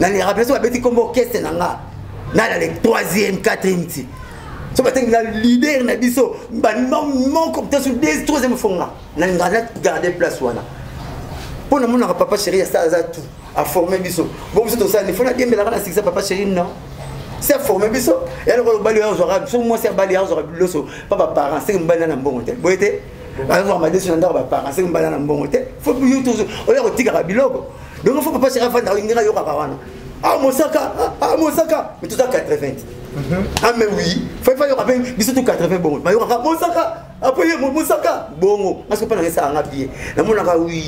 nalingaka mpe so babeti kombo orchestre na nga, nala le troisième, quatrième ti so batengi na leader na biso moko peut-être deux, troisième fonga, nalingaka na garder place wana mpo namonaka papa chéri asala, aza tout aforme biso. Bon, biso tosala nifo nadiembelaka na sikisa papa chéri, non, si aforme biso ya lokola obali oyo azwaka so mwasi abali, azwaka loso pa baparent, seke mobali na mbongo te, boye te, azwaka madeso na ndako baparent, seke mobali na mbongo te. Fo oya kotikaka biloko. Donc fo papa chéri afanda ndenge ayokaka wana: "Ah Mosaka, ah Mosaka." Mais toza 80. Ah mais oui, fo yoka mpe biso to 80 bongo, bayokaka Mosaka après ye Mosaka bongo. Nga soki mpa nanga esalanga bien, namonaka wi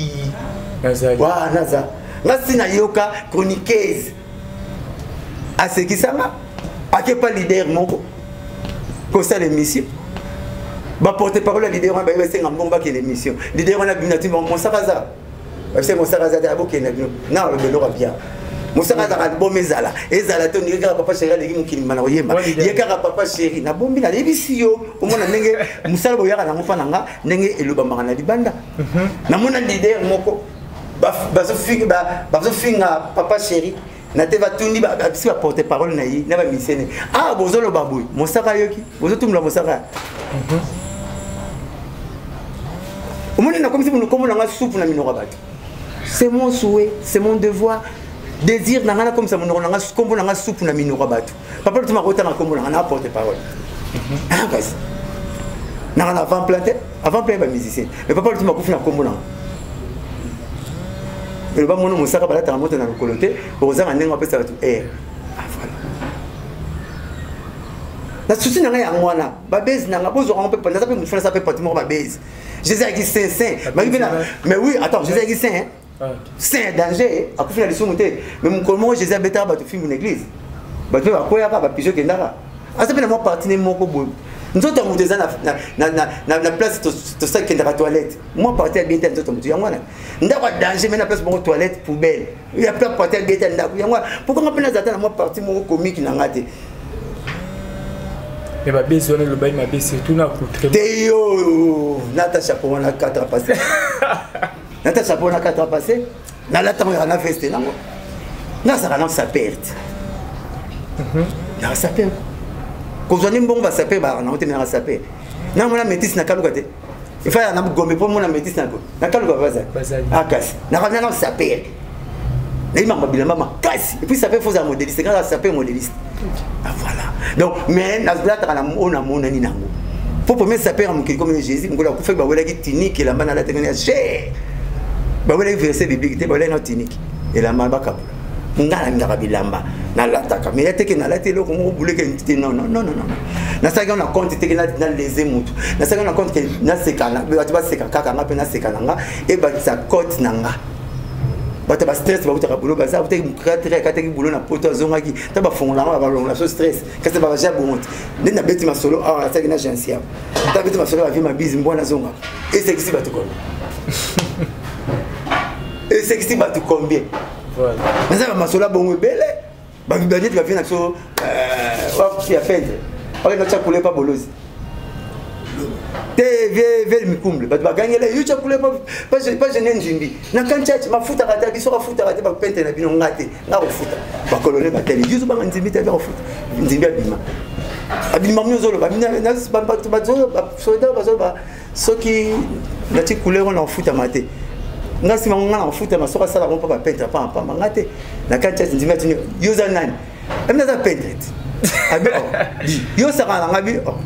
wa naza nga si nayoka chroniqueuse asekisanga, akepa leader moko kosala émission, baporte parole ya leader wana bayebi, esenga mbongo, bakende émission. Leader wana bina ti Mosaka aza Babisa Mosaka aza te, abokende bino na aloba eloko ya bien. Mosaka azalaka album ezala ezala te, ondenge kaka Papa Chéri aleki mokili mbana koyemba ye kaka Papa Chéri. Nabombi, nayebisi yo, omona ndenge mosala boyaka nango mpa na nga, ndenge elobamaka na libanda. Namona leader moko bazofinga Papa Chéri na te, batundi bisi baporte parole na ye na bamisene. Ah, bozoloba boye, Mosaka ayoki, bozotumula Mosaka. Omoni, nakomisi kombo na nga supu na minoko ya bato. C'est mon souhait, c'est mon devoir, désir na nga, nakomisa monoko na nga, kombo na nga supu na minoko ya bato. Papa Lutuma akotanga kombo na nga na porte parole. Ah, kasi nanga na avant plein te, avant plein ya bamusicien, mais Papa Lutuma akufi na kombo na nga. Eloba mono Mosaka balataka moto na lokolo te, okozanga ndenge bapesa bato air. Ah, voilà, na susi na ngai yango wana. Babase na nga, bozwaka ngo mpe, naza mpe motu, naza mpe parti moko babase. Jésus ayaki saint, saint baki mpe na, mais oui, attends, Jésus ayaki saint, hein? Saint danger, akufi na lisumu te, mais mokolo moko Jésus abetaka bato fimbu na église, bato mpe bakweyaka, bapigeon ekendaka. Aza mpe na mwa parti ne moko boye, nzoto ya moto eza na place tosakendaka toilette, mwa parti ya bien te ya nzoto ya moto yango wana. Ndako ya danger, mais na place moko toilette poubelle ya pe parti ya bien te ya ndako yango wana. Pourquoi nga mpe nazala ta na mwa parti moko comique na nga te? Mais babesi wana elobaki mabe, surtout na accoutrement. Te, yo nata chapeau wana 4 ans passé, nata chapeau wana 4 ans passé, nalata ngo yaka na veste nango, nazalaka na sapeur te, naka sapeur kozwa nde mbongo, basapeur bayaka nango te, me naka sapeur namona métise na kaluka te, efaya na gombe mpo mona métise na nakaluka bazali akasi naka na sapeur, nayebaka bilamba makasi. Et puis sapeur, faut ozala modéliste, kaka sapeur modéliste. Ah, voilà, donc mais nalataka na oyo namonani nango, po premier sapeur ya mokili komi Jésus. Mokolo akufaki, bawelaki tunique, elamba nalataki ya cher, bawelaki verset biblique te, bawelaki na tunique, elamba bakabola. Nga nalingaka bilamba nalataka, mais ya teke nalati eloko moko buleke te. Non, non, non, non, non, nasalaki na compte teke nalese mutu, nasalaki na compte ke naseka, bato baseka kaka, nga mpe naseka na nga, ebakisa cote na nga. Bato bastress bautaka boulot, baza utaki créateur, akataki boulot na poto, azongaki ta bafongola yango, balongola so stress, kasi babaja bongo te. Nde nabeti masolo awa, nasalaki na gensia, ta beti masolo, bavie mabisi mbwa, nazongaka, esekisi bato combien? Esekisi bato combien? Naza bamasolo ya bongo ebele, baneti bavie na biso ya peintre, okenda tya couleur pa bolozi te, vie mikumble, bato bagangela yo, tya couleur pa gene nzimbi na kantiati, mafutaka te, biso bafutaka te, bapeintre na bino, nga te, nga kofuta. Bakolone batele yo, ozobanga nzimbi te, kofuta nzimbi, abima abima mi ozoloba bato basoda bazoloba, soki nati couleur wana ofutama te, nga nsima nga na kofutama, soki asalaka mpo bapeintre pamba nga te. Na kati ya nzimbi atuni: "Yo oza nani?" Abi: "Naza peintre te." Abi: "Oh, yo osaka na nga." Bi: "Oh,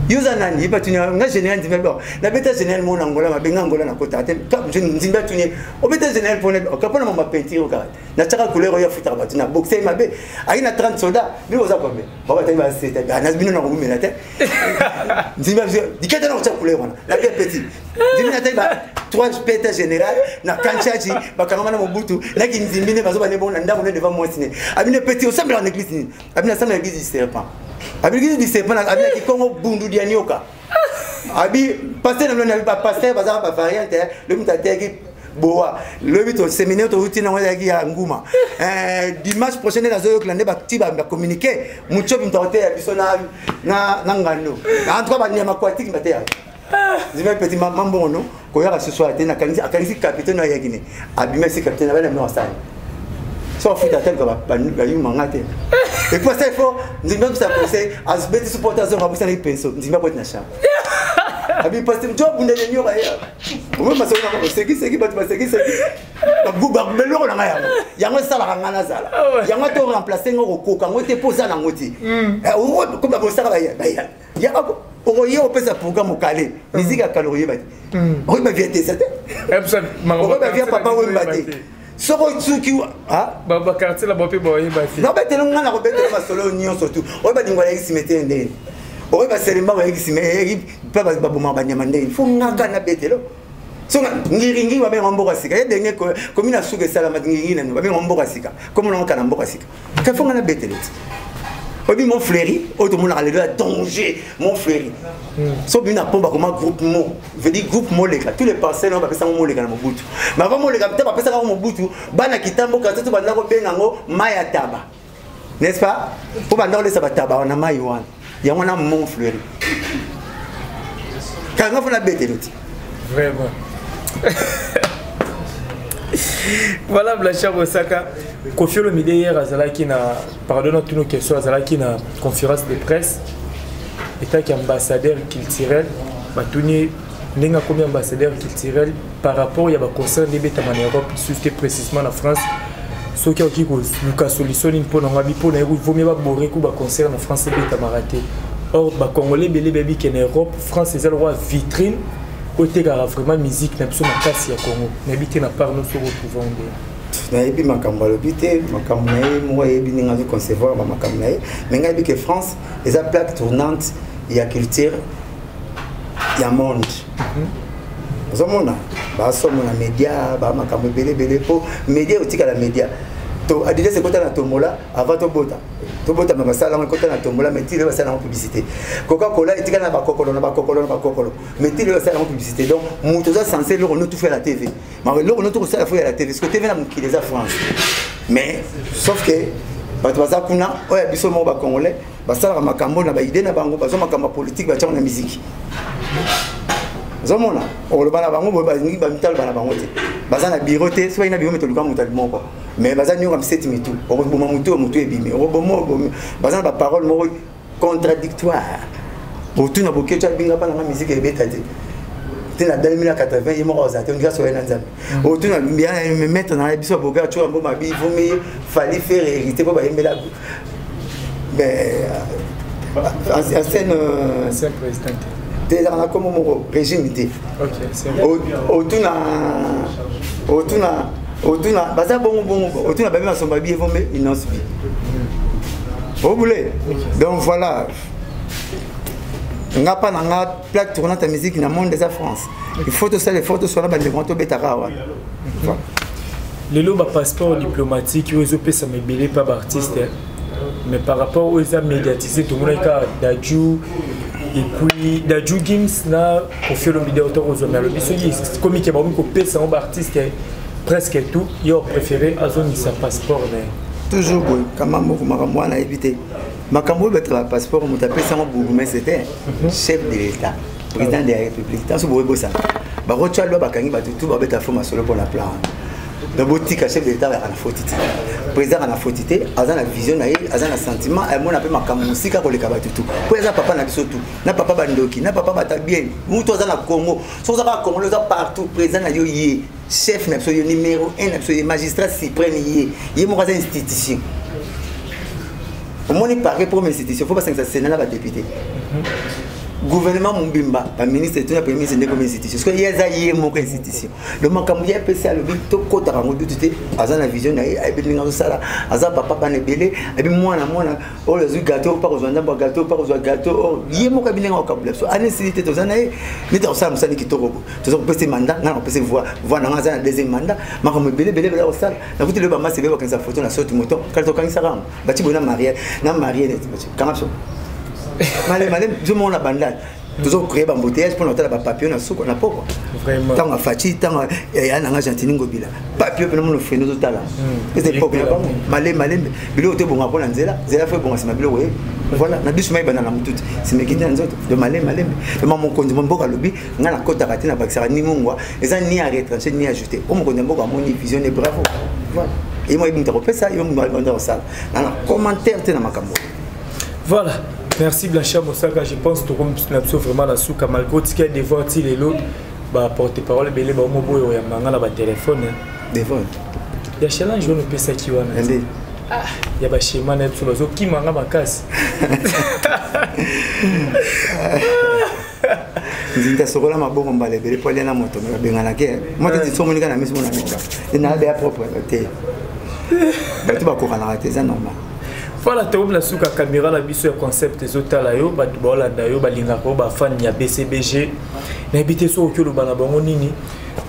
yo oza nani?" Ye batuni: "Nga général Nzimbi." Abi: "Oh, nabeta général mo na Ngola mabe, nga Ngola nakotaka te." Nzimbi atuni: "Obeta général mpona mpona mama peinture kaka natiaka couleur oyo afutaka bato na boxe mabe, ayi na 30 soldat, bino oza combien?" Babataki baseta bino na kobumela te. Nzimbi dikata na kotia couleur wana na bien petit. Nzimbi nataki ba 3 pete général na kanchaji, bakangama na Mobutu naki nzimbi nde bazoba ne bongo na ndako ne devant mwasi ne. Abine: "Petit, osambelaka na église nini?" Abine: "Asambela église du serpent." Abi: "Église du serpent?" Abi: "Na kikongo bundu dia nyoka." Abi: "Pasteur na bino, bapasteur bazaka bavariante, lobi moto ateyaki boa, lobi to séminaire touti nango ezalaki ya nguma. Dimanche prochain nde nazoyokela nde bati bacommuniqué mutiopi, moto akoteya biso na ngando, en tout cas banyama aquatique bateyaka." Nzimbi: "Petit, mambongo no koyaka ce soir te." Nakanisi, akanisi capitaine ayaki ne abimisi capitaine abana bino asali so afuta ateluka bayumanga te. Et puis ça, il faut nzimbi apesa conseil, azobeti supporte, azonga abusanaki pinceau, nzimbi aboti na chambre, abi: "Parce que jo abundeli nyoka ye." Omoi masolo nanga, bosekiseki bato, basekiseki beloko na ngai, yango yango esalaka ngai nazala yango to remplace ngo, kokoka yango te, mpo oza nango te. Comme bosaka yaka, okoye opesa programme okale musique ya kala, okoyeba te, okoyeba vie tesa te, okoyeba vie Papa Wemba te, soki osuki. Baquartier na bao mpe baoyeba te. Nabetela nga na kobetela masolo nyonso tu, oyeba lingwala yaki cimetière ndeni, oyeba selemba bayaki cimetière mpe babomaka banyama ndeni, fo ngaka nabetelo. So ngiringi babenga mboka sika ye ndenge komi na suka esalama ngiringi nano babenga mboka sika, komo nango kala mboka sika, ka fo nga nabetelo ti. Oyebi Mont Fleury oyo tomonaka lelo ya danger, Mont Fleury so bino na pomba koma groupe mo veut dire groupe Moleka, tous les parcelles oyo bapesaka Moleka na Mobutu, mais avant Moleka te, bapesaka ngo Mobutu. Bana kitambo kasi to banda kobenga yango mai ya taba, n'est-ce pas? Mpo banda kolesa bataba wana mai wana, yango wana Mont Fleury. Kanga fona betelo ti. Vraiment. Voilà, Blanchard Osaka. Koffi Olomide hier azalaki na, pardon, tuna question, azalaki na conférence de presse etaki ambassadeur culturel. Batuni ndenge akomi ambassadeur culturel par rapport ya baconcert nde ebetama na Europe, lisusu te, précisement na France. Soki akoki koluka solution nini mpo nango, abi mpo na ye vomie babore ku baconcert na France ebetamaka te. Or Bacongolais ebele bayebi ke na Europe, France eza lokwa vitrine oyo etekaka vraiment musique na biso makasi ya Congo. Nayebi te na part no soki otrouve nde. Nayebi makambo alobi te, makambo na ye moko ayebi ndenge azo concevoir bamakambo na ye. Mais ngai yebi ke France eza plaque tournante ya culture ya monde. Ozomona basomona média, bamakambo ebele ebele, mpo média otikala média. To Adidas ekota na tombola avant tobota, tobotama basala yango, ekota na tombola, mais ti lelo basala yango publicité. Coca Cola etikala na bakokolo na bakokolo na bakokolo, mais ti lelo basala yango publicité. Donc moto oza censé eloko no tufa ya la TV, mako eloko no tokosala fo ya la TV, parce que TV na mokili eza France. Mais sauf que bato baza kuna oyo ya biso moko Bacongolais basalaka makambo na baide na bango, bazwa makambo ya politike, batiango na miziki. Ozomona okoloba na bango boye, balingi bamitaloba na bango te, baza na biro te. Soki na biro me toluka moto moko, mais baza nionga miseti mitu, okoboma motu oyo, motu ebimi, okoboma obomi. Baza na baparole moko contradictoire. Otuna Boketio, abinga mpa nanga musique ebeta te te na 2080, ye moko azala te, ondika soye na Nzambe. Otuna maître na biso Bogar Tioka Mboma, bivomi Fally faire hérité mpo bayembela, mais ancienne ancien président. Te, ezalaka na kombo moko régime te. Otuna, otuna, otuna, baza bongo bongo. Otuna babi masomba bi evombe inonce bi obule. Donc voilà, nga mpa na nga, plaque tournante ya musique na monde eza France. Il faut tosala effort, tosala bandeko tobetaka awa. Lelo bapasseport diplomatique oyo ezopesama ebele mpa baartiste, mais par rapport oyo eza médiatisé, tomonaki kaka Dadju et puis Dadju, Gims na Koffi Olomide. Oto kozwa, me alobi soki komi ke bakomi kopesa yango baartiste presque tout, yo préféré azongisa passeport na ye. Toujours boye kama moko makambo wana ayebi te. Makambo oyo batela bapasseport, moto apesi yango bourgmestre te, chef de l'État, président de la République. Ntanso boye bosana bakotya loi, bakangi bato tu babeta fo masolo mpona plan wana. Donc botika chef de l'État ayaka na foti te, président aka na foti te. Aza na vision na ye, aza na sentiment, amona mpe makambo mosika koleka bato tu, mpo aza papa na biso tu, na papa bandoki, na papa bato bien. Mutu aza na Congo, soki oza kaka Congolais, oza partout, président na yo ye, chef na biso ye, numéro 1 na biso ye, magistrat suprême ye, ye moko aza institution. Omoni parquet pour institution, fo basangisa Sénat na badéputé, gouvernement mobimba, baministre tuna premier ministre nde komi institution. Soki ye aza ye moko institution, donc makambo ye apesi, alobi tokɔtaka yango dutu te. Aza na vision na ye, ayebi ndenge azosala. Aza papa bana ebele, ayebi mwana mwana oyo azwi gâteau mpa kozwa ndambo ya gâteau, mpa kozwa gâteau oyo ye moko ayebi ndenge akokabula biso. Ane esili te, toza na ye neti akosala mosali kitoko. Bo toza kopesa mandat, ngai na kopesa voix, voix na ngai aza na deuxième mandat. Makambo ebele ebele ebele akosala. Nakuti lelo bamasi ebele bakangisa photo na saute moto kala, tokangisaka yango, bati boye na marie, na marie neti kanga biso malema malema, biso moko na bandal tozocréer baembouteillage mpona kotala bapapillon na suka na pokwa. Ntango afaci, ntango ya nanga Gentini Ngobila, papillon mpena mono frene ozotala. Eza époque na bango, malembe malembe, biloko te ebonga mpona nzela nzela fo ebonga nsima biloko ye. Voilà, na biso mayebana na motu te, nsima ekiti na nzoto de malembe malembe. Ma mokonzi mboka alobi ngai nakotaka te, nabakisaka ni mungwa, eza ni à retrancher ni ajouter. O mokonzi ya mboka amoni vision ne, bravo. Voilà, ye mo yebi moto akopesa ye, moto akosala na commentaire te na makambo. Voilà. Merci Blanchard Mosaka, je pense que nous vraiment la souka malgré ce qu'il y a devoir ti lelo ba porte-parole belé ba mobo ya manga na ba téléphone. Devoir. Ya challenge on pesa ki wana. Nde. Ah, ya ba schéma na biso bazo kima nga makasi. Nzinda sokola maboko mbala ebele po alia na moto, me babenganaki moto ti somonika na miso mona meka na beya propre te, bato bakokanaka te, eza normal. Voilà, tokomi na suka. Caméra na biso ya Concept ezotala yo, bato baolanda yo, balingaka yo, bafani ya BCBG. Nayebi te soki okoki oloba na bango nini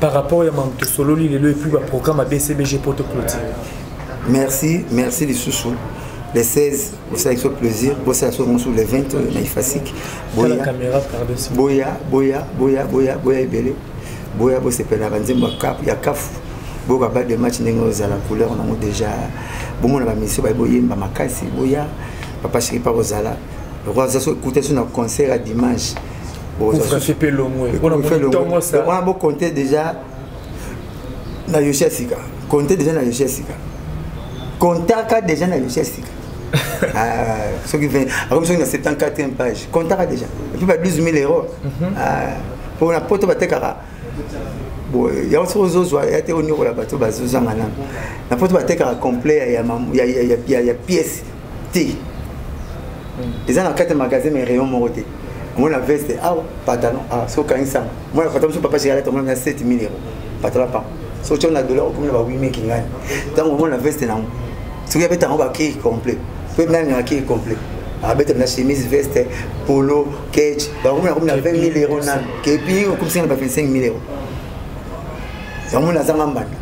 par rapport ya mambo tosololi lelo et puis baprogramme ya BCBG po toclôture. Merci, merci lisusu. Le 16 bosala biso plaisir, bosala biso mosu le 20 oyo na Ifasik. Boya boya boya boya boya boya ebele, boya bosepela na banzembo ya kafu, boyoka ba de match ndenge ozala couleur nango déjà, bomona bamisio baye boyemba makasi. Boya, papa chéri pa kozala lokola aza so ekuta so na concert ya dimanche wana, bocompte déjà na Yoshi ya sika, compte déjà na Yoshi ya sika, kontaka déjà na Yoshi ya sika. Soki 20 akomi, soki na 74e page, kontaka déjà et puis ba 12 000 euros mpo na poto batekaka. Bon, yango soki ozozwa ya te, oniokola bato bazozanga nano na poto batekaka complet ya pièce te, eza na kati ya magasin, mais rayon moko te. Omona veste awa, pantalon awa, soki okangisanga mona pantalon mosusu papa chéri alata, omona na 7000 euros pantalon pam. Soki otya na dollar, okomi na ba 8000 kingani. Ntango omona veste nango, soki abeta yango bakiri complet, mpe nani akiri complet, abeta na chemise, veste, polo, ketch, bakomi nakomi na 20 000 euros nano kepi, okomisinga na ba 25 000 euros. Yango nazanga mbanda,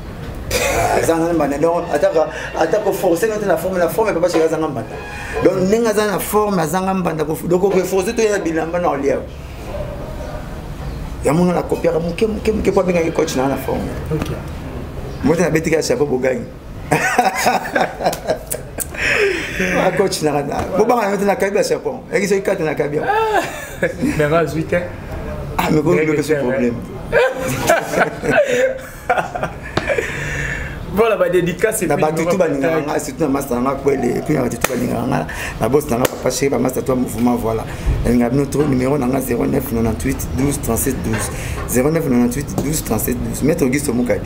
azanga mbanda. Donc ataka ata koforce no te na forme, na forme papa chéri azanga mbanda. Donc ndenge aza na forme, azanga mbanda, donc okoforce to ya bilamba na olia. Yango nga nakopiaka moke moke moke po abengaki coach na na forme mote, nabetika ya chapeau, bogangi coach na bobanga nango te, nakabi ba chapeau eki soki kate nakabi. Mais nga azwi te. Ah, mais koyoka so problème. Voilà, badédicace. Na bato tu balingaka nga, surtout na masta nanga Kwele, et puis na bato tu balingaka nga, na boss nanga papa chéri, bamasta to mouvement. Voilà, nalingaka bino trop. Numéro nanga 09 98 12 37 12, 09 98 12 37 12. Maître Auguste Mokadi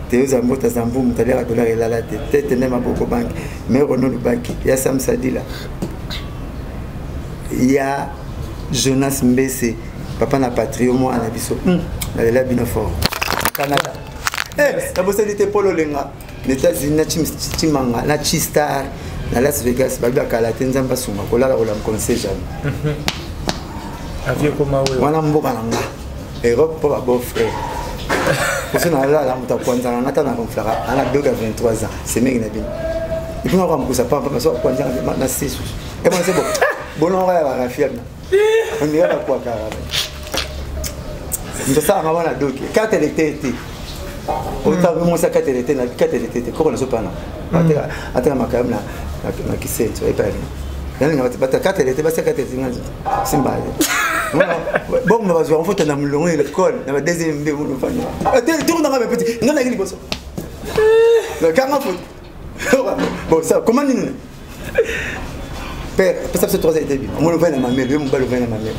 teyoza mbota zambu, moto aliaka dollar elala te, tete nde maboko banki mais Rono Lubaki ya Sam Sadila ya Jonas Mbese, papa na patrio, mwana na biso, nalela bino fort. Canada, nabosani te Paul Olenga na États-Unis, na Chimanga, na Chistar na Las Vegas. Babi bakala te, Nzambe asunga, kolala kolamuka, on sait jamais. Wana mboka na nga Europe mpo ba beau-frère poso nalala, moto akwanzaka nga ta na ronflaka ana doka 23 ans semeki na bino, et puis nakoka mokusa pampa so akwanzaka na se susu emona se bo bolongo ya barafia na ondira bakwakaka moto asalaka wana doki carte électeur te, otanga mwasi carte électeur na carte électeur te, koko nazopana ataka makayabu na kisenso epali nalinga bata carte électeur, basi carte électeur nga simba bongo bazwa mfoto na molongo ya l'école na ba deuxième mbe monofani tour nanga bepeti nga naki liboso kanga foto. Bon, ça comment nini père apesa biso 3 ans etebi omoni ovai na mamelo yo mobali ovai na mamelo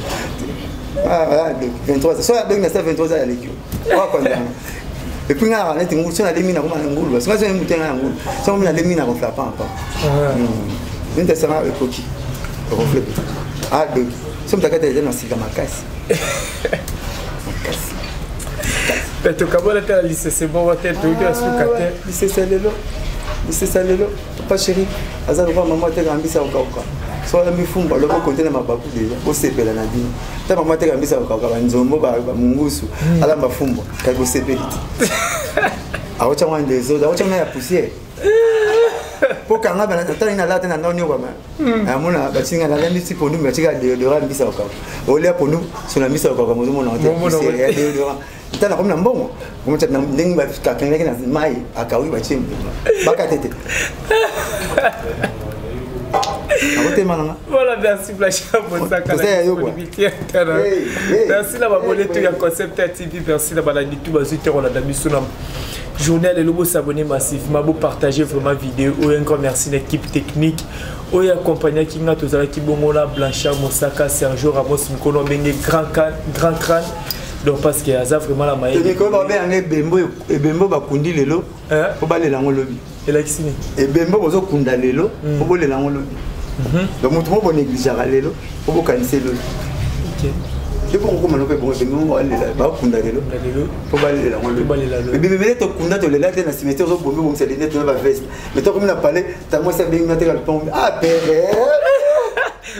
23 ans so abengi na sa 23 ans aleki oakwandanga. Et puis nga neti ngulu so nalemi nakoma na ngulu, so nga so mutu nga na ngulu so ngomi nalemi na ronfla pan pan nini tasanga ekoki ronfle ah doki so moto akati eza na sika makasi makasi. Tokabola te na lisese moko te, toyoki na suka te. Lisese lelo, lisese lelo, papa chéri aza lokola mama atekaka mbisa kokauka. So alambi fumbu, alobi okonte na mabaku déjà, bosepela na bino. Ta mama atekaka mbisa kokauka, banzombo bamungusu, alamba fumbwa kasi bosepeli te, aotya mwa désordre, aotya mwa ya poussière mpo kanga natali nalala te na ndao niokwama amona batinga nalambi ti pondu, batika déodorant mbisa kokauka, olia pondu so na mbisa kokauka, mozomona te poussière ya déodorant. Tala nakomi na mbongo ndenge bakangaki na mai akauki, batie bakate te, akotema nanga. Voilà, merci Blanchard Bosaka na disponibilité. Merci na babone tout ya Concept TV, merci na balandi tout bazwi te kolanda biso na journée lelo. Bosabonner massivement, bopartager vraiment vidéo oyo. Un grand merci na équipe technique oyo accompagnaki nga. Tozalaki bongo na Blanchard Mosaka, Sergio Ramos Mikono abenge grand, grand crâne, donc parce que aza vraiment na mayele. Mikolo babenganga ebembo, ebembo bakundi lelo mpo balela yango lobi. Elakisi nini? Ebembo bozokunda lelo mpo bolela yango lobi. Donc moto moko bonégligeaka lelo mpo bokanisa lobi te, mpo kokoma no mpe bongo ebembe moko balela, bakunda lelo mpo balela yango lobi. Ebembe tokunda, tolela te na cimetière, ozobombi bomisa lende tona baveste, mais tokomi na palais, tamwasi abengi nateka lupango, ah pere.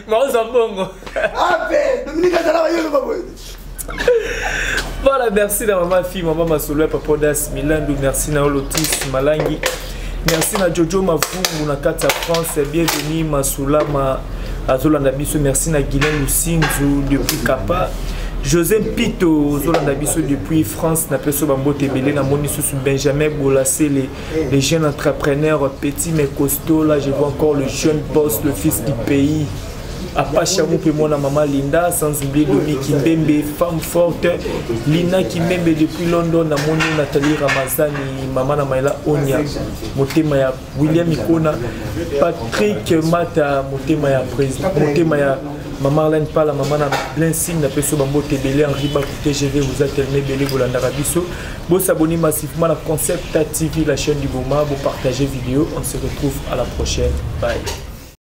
Maozwa mbongo. Ah pere Dominique azala bayoloba boye. Voilà, merci na maman fille, maman Masolo, papa Das Milandu, merci na Lotus Malangi. Merci na Jojo Mavungu na kati ya France, bienvenue Masulama azolanda biso. Merci na Guylaine Lusinzu depuis Kapa. José Mpito ozolanda biso depuis France, na peso bambote ebele. Namoni susu Benjamin Bolasele, les jeunes entrepreneurs petit mais costaud. Là je vois encore le jeune boss, le fils du pays, Apacha Moupe, mwana mama Linda, sans oublier Domi Kimbembe, femme forte, Lina Kimbembe depuis London, namoni Nathalie Ramazani, mama na Maëla Onia, motema ya William Ikona, Patrick Mata, motema ya président, motema ya Maman Arlène Pala, maman na Blessing, na peso bambote ebele. Henri Baku TGV, vous êtes tellement ebele bolandaka biso. Bo s'abonner massivement à la Concept TV, la chaîne du Boma, vous partager vidéo. On se retrouve à la prochaine. Bye.